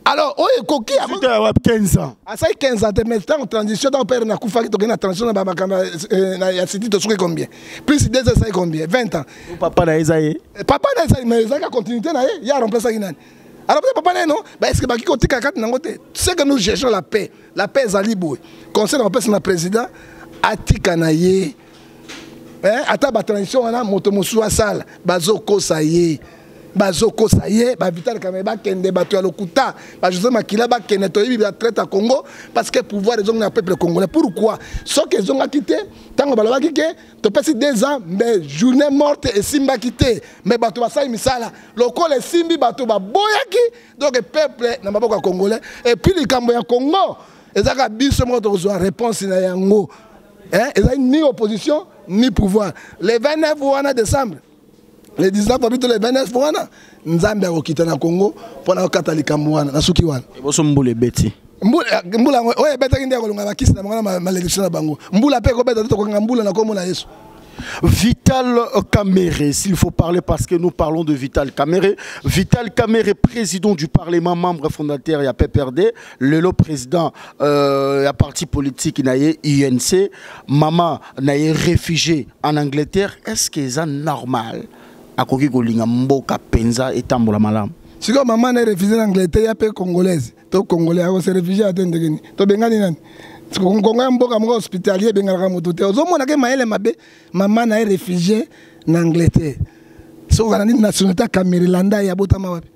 Alors oyo ekoki 15 ans. Asali 15 ans te, mais ntango transition, ntango père nakufaki, tokei na transition na bamakambo ya siti, tosuki combien? Plus 2 ans, esali combien? 20 ans. Papa na ye eza ye. Papa na ye ezali, mais ezalaki continuité na ye, ye aremplaçaki nani? Alors peut-être papa na ye non, ba est-ce que baki kotika kati nango te? C'est que nous cherchons la paix. La paix ezali boye. Conseil na kopesa na président, atika na ye. Hein? Ata ba transition wana moto mosusu asala, bazokosa ye. Bazokosa ye, ba Vital Kamerhe bakende, bato ya lokuta, ba José Makila bakende, toyebi ba traite ya Congo parce que pouvoir ezongi na peuple congolais. Pourquoi? Soki ezongaki te, ntango balobaki ke topesi 2 ans, mais journée morte esimbaki te, mais bato basali misala lokola esimbi, bato baboyaki. Donc peuple na maboko ya congolais. Et puis likambo ya Congo ezalaka biso moko tokozwa réponse na yango. Hein? Ezali ni opposition ni pouvoir. Le 29 wana décembre, Le 19 abito le 29 wana Nzambe akokita na Congo mpo na kokata likambo wana na suki wana. Eboso mbula ebeti. Mbula mbula yango oyo ebetaki nde akolonga bakisi na bango na malédiction na bango. Mbula mpe ekobeta te, tokokanga mbula na kombo na Yesu. Vital Kamerhe, s'il faut parler parce que nous parlons de Vital Kamerhe. Vital Kamerhe, président du Parlement, membre fondateur ya PPRD, lelo président ya parti politique na ye UNC, mama na ye réfugié en Angleterre. Est-ce que c'est normal akoki kolinga mboka penza etambola malamu? Sikoyo mama na ye réfugié na Angleterre, ya mpe congolaise to congolais akose réfugié ate ndenge nini? Tobengani nani? Kongo ya mboka moko hospitalier ebengalaka moto te. Ozomona ke mayele mabe, mama na ye réfugié na Angleterre, soki okana nini nationalité ya Kamerhe, landa ye abotama wapi?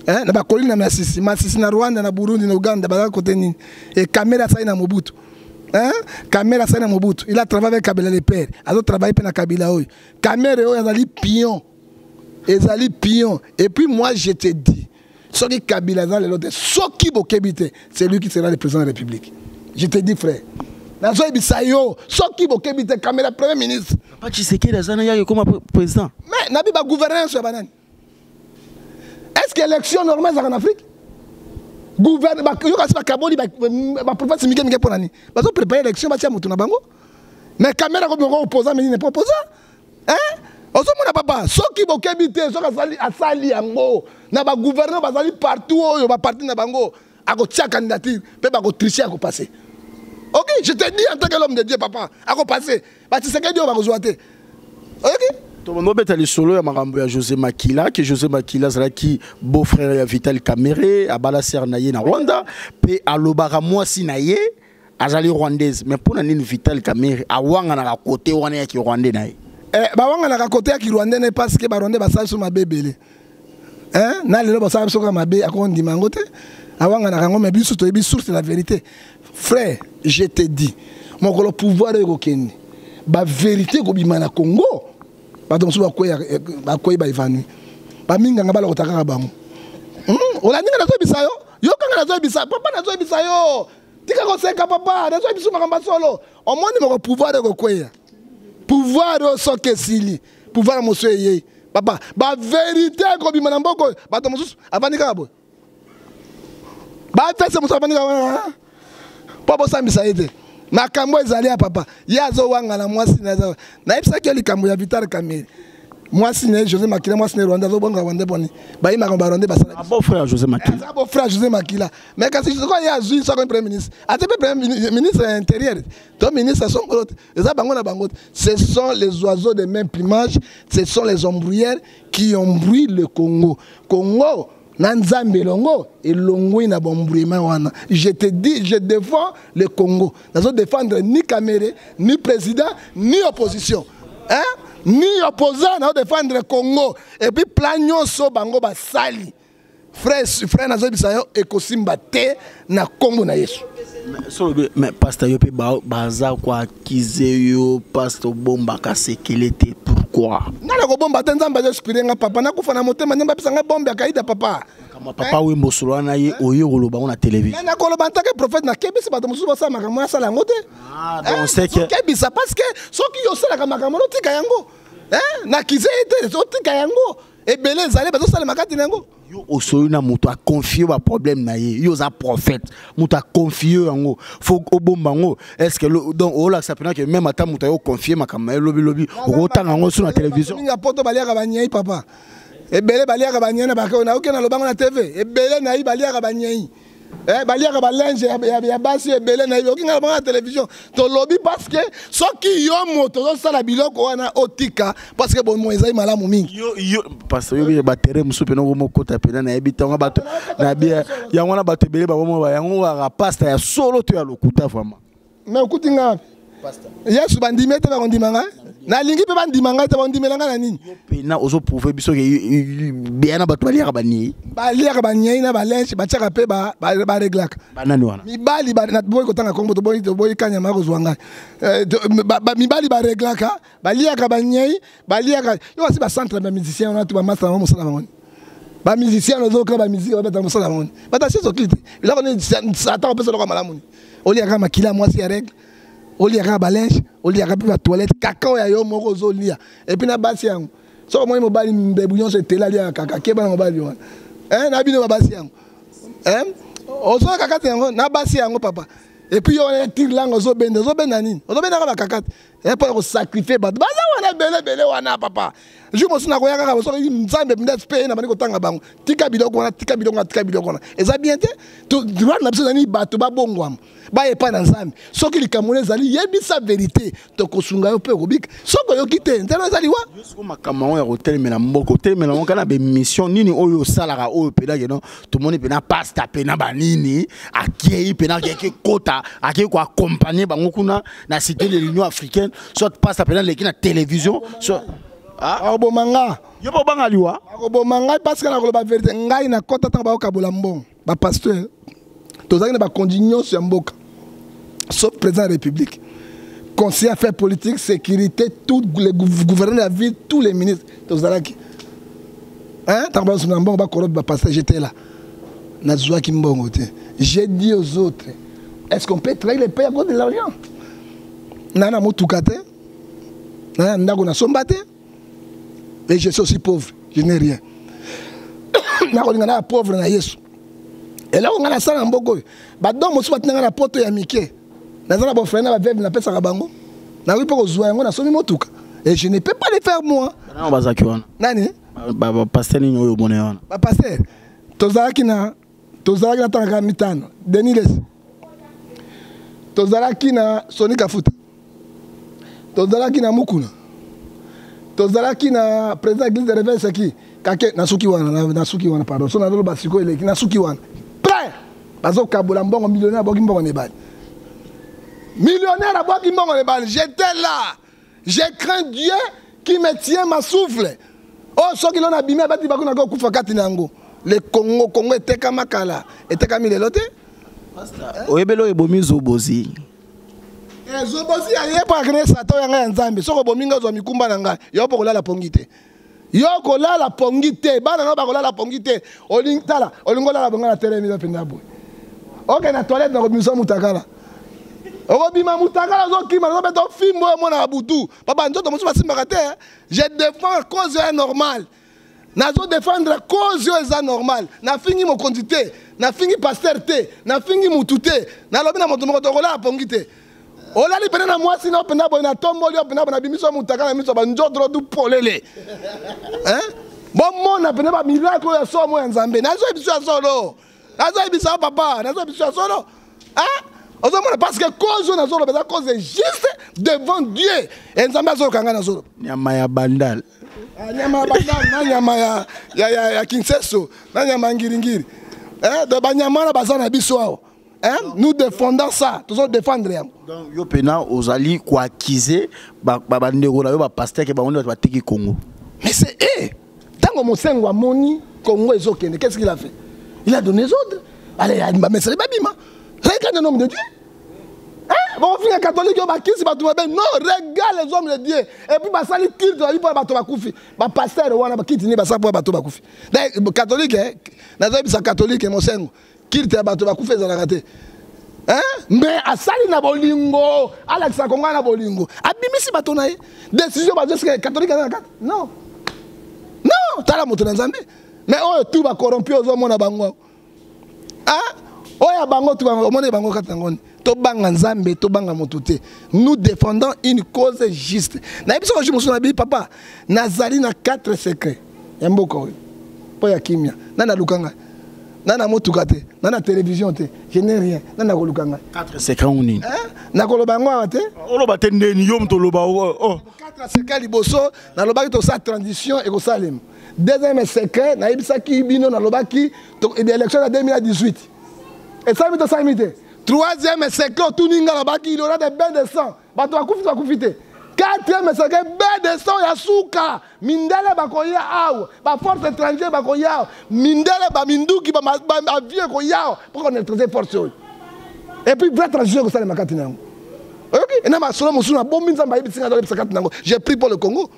Eh, na bakoli na Masisi, Masisi na Rwanda, na Burundi, na Uganda, bazalaka kote nini? E Kamerhe asali na Mobutu. Hein? Kamerhe asali na Mobutu. Il a travaillé avec Kabila le père. Azo travailler pe na Kabila oyo. Kamerhe oyo azali pion. Ezali pion. Et puis moi je te dis, soki Kabila aza lelo te, soki bokebi te, c'est lui qui sera le président de la République. Je te dis frère. Nazoyebisa yo, soki bokebi te, Kamerhe premier ministre. Papa Tshisekedi aza na yake koma président. Mais nabi ba gouverneur ya banani? Est-ce que élection normale ezalaka en Afrique? Gouverne ba yo kasi bakaboli ba ba province mike mike pona nini? Bazo préparer élection batia moto na bango. Mais Kamerhe ko bongo opposant mais il n'est pas opposant. Hein? Ozomona papa, soki bokebi te, soki asali asali yango na ba gouverneur bazali partout oyo ba parti na bango akotia candidature pe bako tricher akopasser. Ok, je te dis en tant que l'homme de Dieu papa, akopasser. Ba Tshisekedi oyo bakozwa te. Ok? Tobeta lisolo ya makambo ya José Makila, que José Makila azalaki beau-frère ya Vital Kamerhe, abala sœur na ye na Rwanda, pe alobaka mwasi na ye azali rwandaise. Mais mpona nini Vital Kamerhe awanganaka kote wana ya kirwandais na ye? Eh, bawanganaka kote ya kirwandais na ye parce que barwandais basala biso mabe ebele. Hein? Na lelo basala biso kaka mabe, akondima yango te. Awanganaka yango, mais biso toyebi source de la vérité. Frère, je te dis, mokolo pouvoir oyo ekokende, ba vérité ekobima na Congo, bato mosusu bakwei ba évanouir. Baminganga balokota kaka bango. Olandi nga nazoyebisa yo? Yoka nga nazoyebisa, papa nazoyebisa yo. Tika koseka papa, nazoyebisa makambo ya solo. Omoni moko pouvoir ekokweya. Pouvoir oyo soki esili, pouvoir mosusu eyei. Papa, ba vérité ekobima na mboka oyo, bato mosusu avandi kaka boye. Ba fese mosusu avandi kaka wana, mpo bosambisa ye te. Makambo ezali ya papa, ye azowangana mwasi na ye. Nayebisaki yo likambo ya Vital Kamerhe. Mwasi na ye José Makila, mwasi na ye Rwanda, azobonga Rwanda boni. Bayimaka ba Rwanda basala. Ah, beau frère José Makila. Aza beau frère José Makila. Mais kasi sikoyo ye azwi soko premier ministre. Atie pe premier ministre ya intérieur. To ministre songolo te. Eza bango na bango te. Ce sont les oiseaux de même plumage, ce sont les embrouilleurs qui embrouillent le Congo. Congo na Nzambe elongo elongwe na bombrouillement wana. Je te dis, je défends le Congo. Nazo défendre ni Kamerhe, ni président, ni opposition. Hein? Ni opposant, nazo défendre Congo. Et puis plan nyonso bango basali. Frère, frère nazo bisa yo ekosimba te na Congo na Yesu. Mais solo be, mais pasteur yo pe ba baza ko accuser yo pasteur bomba ka sekele te pourquoi? Nga na ko bomba te, Nzambe azo inspirer nga papa, nakufa na motema, Nzambe apesa nga bombe ya kaida papa. Kama papa Wembo solo na ye oyo koloba ngo na télévision. Na koloba en tant que prophète na kebisi bato mosusu basala makambo ya sala yango te. Ah, donc c'est que kebisa parce que soki yo osalaka makambo otika yango. Hein? Na kize te otika yango. Ebele ezali bazosala makati na yango. Yo osoyi na moto a confier ba problème na ye. Yo za prophète, moto a confier yango. Faut obomba yango. Est-ce que donc olakisa pena que même ata moto ayo confier makambo na ye lobi lobi, okotanga yango sur la télévision. Mingi ya poto baliaka ba nyei papa. Ebele baliaka ba nyei na ba na oke na lobango na TV. Ebele na yi baliaka ba nyei. Eh, baliaka ba linge ya basi ebele na yi. Oki nga lobango na télévision. To lobi parce que soki yo moto ozosala biloko wana otika parce que bomoi ezali malamu mingi. Yo, yo, parce que yo ba terrain mosusu pena okomokota pena nayebi ntango bato nayebi yango wana bato ebele bakomo ba yango kaka pasta ya solo to ya lokuta vraiment. Mais okuti nga wapi? Yesu bandimi ete bakondima ngai? Nalingi mpe bandima ngai te, bakondimela ngai na nini? Yo pena ozo prouver biso ke beya na bato baliaka banyei. Baliaka banyei na balinge, batiaka mpe bareglaka. Banani wana? Mibali ba, na boyi kotanga kombo, toboyi, toboyi kanyama kozwa ngai. Mibali bareglaka, baliaka banyei, baliaka. Yo kasi ba centre ba musicien wana to ba master na mosala bango. Ba musicien ozoka ba musique babeta mosala bango. Bata sizo klite. Biloko ni satan opesa loka malamu ni. Oliaka makila mwasi ya règle. Oliaka ba linge, oliaka pe ba toilette, kaka ya yo moko ozolia. Et puis na basi yango. Soki omoni mobali mbebu nyonso etela aliaka kaka, keba na mobali wana. Eh, na bino babasi yango. Eh, ozoya kaka te yango na basi yango papa. Et puis yo wana tire langue ozobenda, ozobenda nini? Ozobenda kaka bakaka te. Eh, mpo na kosacrifie bato baza wana ebele ebele wana papa. Jour mosusu nakoya kaka soki Nzambe mpenza mpe ye na bandi kotanga bango. Tika biloko wana, tika biloko wana, tika biloko wana. Eza bien te. Droit na biso ezali bato babongwama. Baya epai na Nzambe. Soki likambo wana ezali, yebisa verite, tokosunga yo mpe okobika. Soki oyoki te, nzela ezali wa. Yo siko makambo yango ya kotelemela mboka, otelemela yango kaka na bemission nini oyo osalaka oyo mpena keno tomoni mpena pasta mpena banini akei mpena akei kota akei koaccompagne bango kuna na cité de l'Union africaine, soit pasta mpena aleki na télévision, soit akoboma nga. Yo mpo obanga liwa? Akoboma ngai parce que nakoloba verite. Ngai nakota ntango bakokabola mbongo bapasteur, tozalaki na bakonzi nyonso ya mboka sauf président ya république, conseiller affaires politiques, sécurité, tous les gouverneurs de la ville, tous les ministres tozalaki. Ntango bazosuna mbongo bakorobe bapasteur, j'étais là, nazwaki mbongo te. J'ai dit aux autres, est-ce qu'on peut trahir le pays à cause de l'argent? Na na motuka te, na na ndako nasomba te, et je suis aussi pauvre, je n'ai rien. Nakolinga na pauvre na Yesu. Eloko ngai nasala na mboka oyo, badon mosusu batinda ngai na poto ya mike, naza na bofrere na baveve, napesaka bango, nakoki mpe kozwa yango nasomi motuka, et je ne peux pas le faire moi. Banani bazalaki wana? Nani? Bapaster nini oyo omona wana? Bapaster tozalaki na, tozalaki na tangaka mitano, Denis Lesi, tozalaki na Soni Kafuta, tozalaki na Mukuna, tozalaki na président église de réveil seki kake. Nasuki wana, nasuki wana, pardon, so nazoloba sikoyo eleki. Nasuki wana plein, bazokabola mbongo, millionnaire abwaki mbongo na ebale, millionnaire abwaki mbongo na ebale. J'étais là, je crains Dieu qui me tient ma souffle. Oh, soki lona abimi abati bako nako kufa kati na yango. Le Congo, Congo etekama kala, etekami lelo te. Oyebeli oyo ebomi Zobozi. Zobozi aye mpo akende satan ya ngai ya Nzambe. Soki obomi ngai ozwa mikumba na ngai, yo mpo kolala pongi te. Yo kolala pongi te, bana na bakolala pongi te. Olingi tala, olingi olala bonga na telemi yo mpenza boye. Oke na toilette na kobimisa mutakala. Okobima mutakala ozokima, ozobeta fimbo oyo omonaka butu. Papa nzoto mosusu basimbaka te. Je défends cause oyo normale. Nazo défendre cause oyo eza normale. Nafingi mokonzi te, nafingi pasteur te, nafingi mutu te, nalobi na moto moko tokolala pongi te. Olali pene na mwasi na pene boye, natomboli yo pene boye, nabimisi yo mutaka na miso banjodro du polele. Hein? Bomona pene ba miracle oyo ya somo ya Nzambe. Nazoyebisa ya solo. Nazoyebisa yo papa, nazoyebisa ya solo. Hein? Ozomona parce que cause oyo nazoloba eza cause juste devant Dieu. E Nzambe azoloka ngai nazoloba. Nyama ya bandal. Ah, nyama ya bandal na nyama ya ya ya, ya Kinseso, na nyama ya ngiringiri. Eh, donc banyama wana baza na biso awa. Hein? Nous défendons ça, tozo défendre yango. Donc yo pena ozali ko accuser ba ba ndeko na yo ba pasteur ke bango nde bateki Congo. Mais c'est eux. Tango Mosengo amoni Congo ezokende, qu'est-ce qu'il a fait? Il a donné les ordres. Allez, ba mesali babima. Regarde un homme de Dieu. Hein? Bon, finga catholique yo bakisi bato mabe. Non, regarde les hommes de Dieu. Et puis basali culte ba po bato bakufi. Ba pasteur wana bakiti ni basali po bato bakufi. Donc catholique hein, nazoyebisa catholique Mosengo. Culte ya bato bakufi ezalaka te. Hein? Mais asali na bolingo, alakisa Kongo na bolingo. Abimisi bato na ye. Décision bazo sika catholique na kati. Non. Non, tala moto na Nzambe. Mais oyo tout ba corrompu ozomona bango. Hein? Oyo ya bango tout bango omona bango kati nango. Tobanga Nzambe, tobanga moto te. Nous défendons une cause juste. Na biso ko mosusu na bi papa, nazali na 4 secrets. Ya mboka oyo. Po ya kimia. Na na lukanga. Na na motuka te, na na télévision te, je n'ai rien. Na na koluka ngai. 4 secrets ou nini? Hein? Na koloba yango awa te? Oloba te ndeni yo moto oloba oh. 4 secrets liboso, nalobaki tosala transition ekosalema. Deuxième secret, nayebisaki bino nalobaki élection ya 2018. Esalemi tosalemi te. Troisième secret, otuni nga nalobaki il y aura des bains de sang. Bato bakufi bakufi te. Quatrième secret, bain de sang ya suka. Mindele bakoya awa, ba force étrangère bakoya awa. Mindele ba minduki ba ba vieux koya awa pour qu'on neutralise force oyo. Et puis vraie transition ekosalema kati na yango. Oyoki? Ena masolo mosusu na bombi Nzambe ayebisi nga azoyebisa kati na yango. J'ai pris pour le Congo.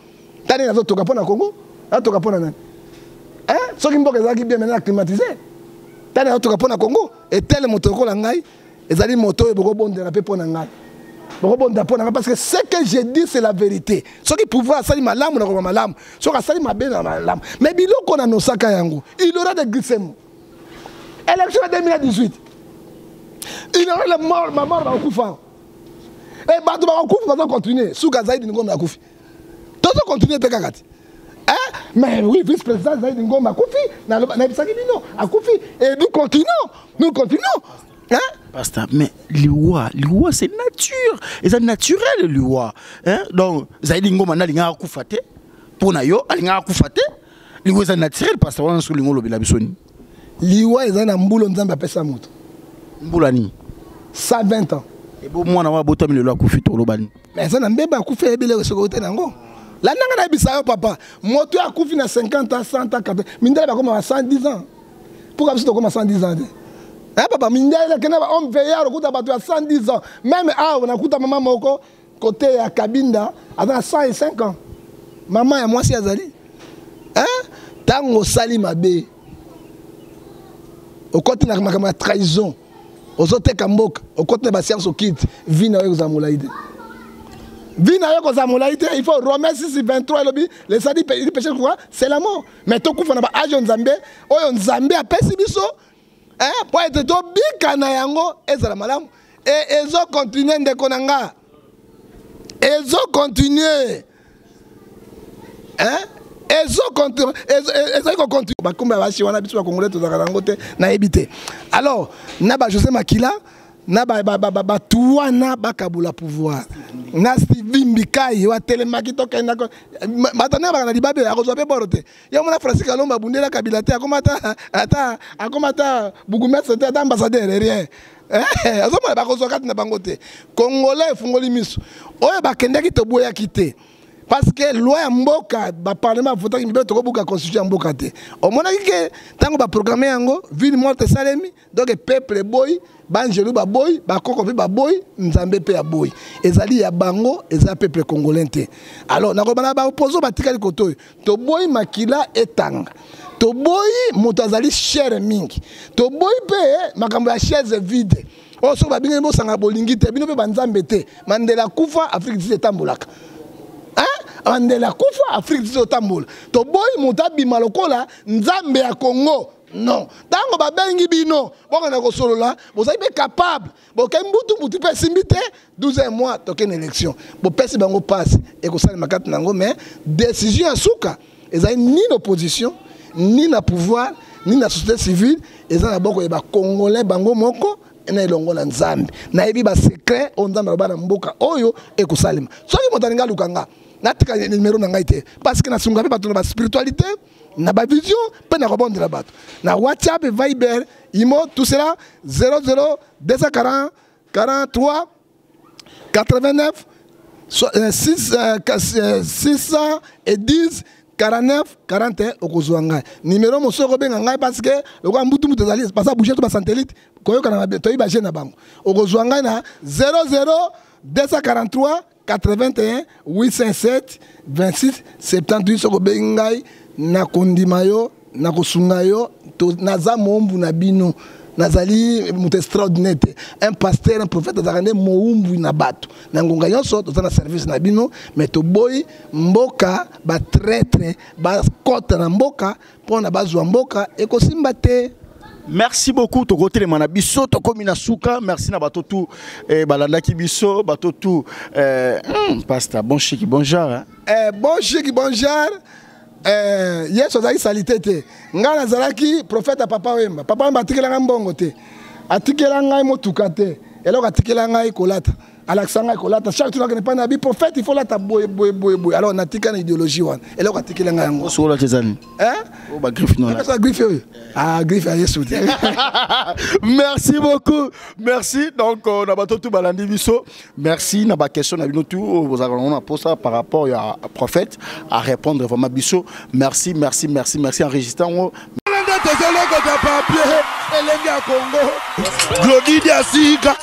Tani nazotoka mpo na Congo, nazotoka mpo na nani? Hein? Soki mboka ezalaki bien maintenant climatisé. Tani nazotoka mpo na Congo, etele moto lokola ngai, ezali moto oyo bokobondela mpe mpo na ngai. Bokobonda mpo na nga, parce que ce que je dis, c'est la vérité. Soki pouvoir asali malamu, nakoloba malamu. Soki asali mabe, na malamu. Mais biloko na nosaka yango, il y aura des glissements. Élection ya 2018, il y aura le mort, ma mort bakokufa. E bato bakokufa, bazo continuer. Suka Zaidi Ngombe akufi, tozo continuer mpe kaka te. Hein? Mais oui, vice-président Zaidi Ngombe akufi, nayebisaki bino, akufi. Et nous continuons, nous continuons. Hein? Pasteur, mais liwa, liwa c'est nature. Eza naturel liwa. Hein? Donc Zaidi Ngombe na linga akufa te. Pona yo alinga akufa te. Liwa eza naturel, pasteur, wana soki lingo lobela biso ni. Liwa eza na mbulo Nzambe apesa moto. Mbula nini? 120 ans. Ebo mwana wa botami lelo akufi, toloba nini? Mais eza na mbeba, akufi, ayebeli soki te nango. Landanga, nayebisa yo papa, moto oyo akufi na 50 ans, 100 ans, 80, mindele bakoma ba 110 ans. Pourquoi biso tokoma 110 ans te? Eh papa, mindele akende ba homme veillard, okuta bato ya 110 ans. Même awa nakuta mama moko côté ya Kabinda, aza na 105 ans. Mama ya mwasi azali. Hein? Ntango osali mabe, okoti na makambo ya trahison, ozoteka mboka, okoti na bascience okite, vie na yo ekozala molai te. Vie na yo ekozala molai te. Il faut Romain 6 23 elobi le sadi du péché quoi? C'est la mort. Mais tokufa na baage oyo Nzambe, oyo Nzambe apesi biso, hein, po ete tobika na yango, ezala malamu. E ezocontinue, ndeko na nga, ezocontinue, hein, ezali kocontinue. Bakombo ya basi wana, biso bakongolais tozalaka nango te, nayebi te. Alors na ba José Makila na bato wana bakabula pouvoir na Stevie Mbikai atelemaki, tokenda bato ndenge baka na libabe, akozwa mpe boro te. Yo mona Francis Kalombo abundela Kabila te, akoma ata, akoma ata bourgmestre te, ata ambassadeur, rien. Azomona bakozwa kati na bango te. Congolais efungoli miso. Oyo bakendaki, toboyaki te, parce que loi ya mboka, baparlement avotaki mibeko, tokobuka constitution ya mboka te. Omonaki ke ntango baprogramme yango, ville morte esalemi. Donc peuple eboyi, banjelu baboyi, bakoko mpe baboyi, Nzambe mpe aboyi. Ezali ya bango, eza peuple congolais te. Alors nakoloba na baopposants batikali kote oyo, toboyi makila etanga, toboyi moto azali chere mingi, toboyi mpe makambo ya chaise vide oyo. Soki babingani, bosanga bolingi te, bino mpe banzambe te. Mandela akufa, Afrique du Sud etambolaka. Mandela akufa, Afrique du Sud otambola. Toboyi moto abima lokola Nzambe ya Congo. Non, ntango babengi bino, bokende kosolola, bozali mpe capable, bokei mbutu mbutu mpe esimbi te. 12 mois tokende élection, bopesi bango mpasi, ekosalema kati na yango. Mais décision ya suka ezali ni na opposition, ni na pouvoir, ni na société civile. Eza na boko ya bacongolais bango moko na elongo na Nzambe. Nayebi basecret oyo Nzambe aloba na mboka oyo ekosalema. Soki moto alingi aluka nga, natika numero na ngai te, parce que nasunga mpe bato na baspiritualité, na bavision, mpe na kobondela bato na WhatsApp, Viber, Imo, tout cela. 00 240 43 89 6 610 49 41. Okozwa ngai numero mosusu, okobenga ngai, parce que lokola mbutu mutu ezali baza bouge to basatellite koyokana, toyebi baje na bango. Okozwa ngai na 00 243 81 807 26 78. Soki obengi ngai, nakondima yo, nakosunga yo. Naza moumbu na bino, nazali moto extraordinaire te. Un pasteur, un prophète azalaka nde moumbu na bato na ngonga nyonso. Toza na service na bino, mais toboyi mboka batraître bakɔta na mboka mpo na bazwa mboka, ekosimba te. Merci beaucoup. Tokotelema na biso, tokomi na suka. Merci na bato tu eh, balandaki biso, bato tu eh, pasteur, bon chic bon genre, hein? Eh, bon chic bon genre, eh, Yesu azalaki salite te. Ngai nazalaki prophète ya Papa Wemba. Papa Wemba atikelanga mbongo te, atikela ngai motuka te. Eloko atikela ngai, kolata. Alakisa ngai kolata. Chaque tour akende mpa na bi prophète, il faut lata boye boye boye boye. Alors natika na idéologie wana, eloko atikela ngai yango. Osokola te, ezani Hein? Bagriffe no. Griffe oyo, ah, griffe ya Yesu te. Merci beaucoup, merci. Donc na bato tu balandi biso, merci na baquestion na bino tu bozalaka nango na posa par rapport ya prophète à répondre. Vraiment biso, merci, merci, merci, merci. Enregistré yango. Nde tozolokota papier, elenge ya Congo, Glodidi asika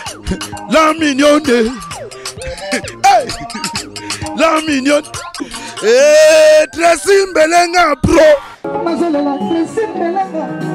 la mignonne, hey! La mignonne, hey, Tracy Mbelenga pro. Nazolela Tracy Mbelenga.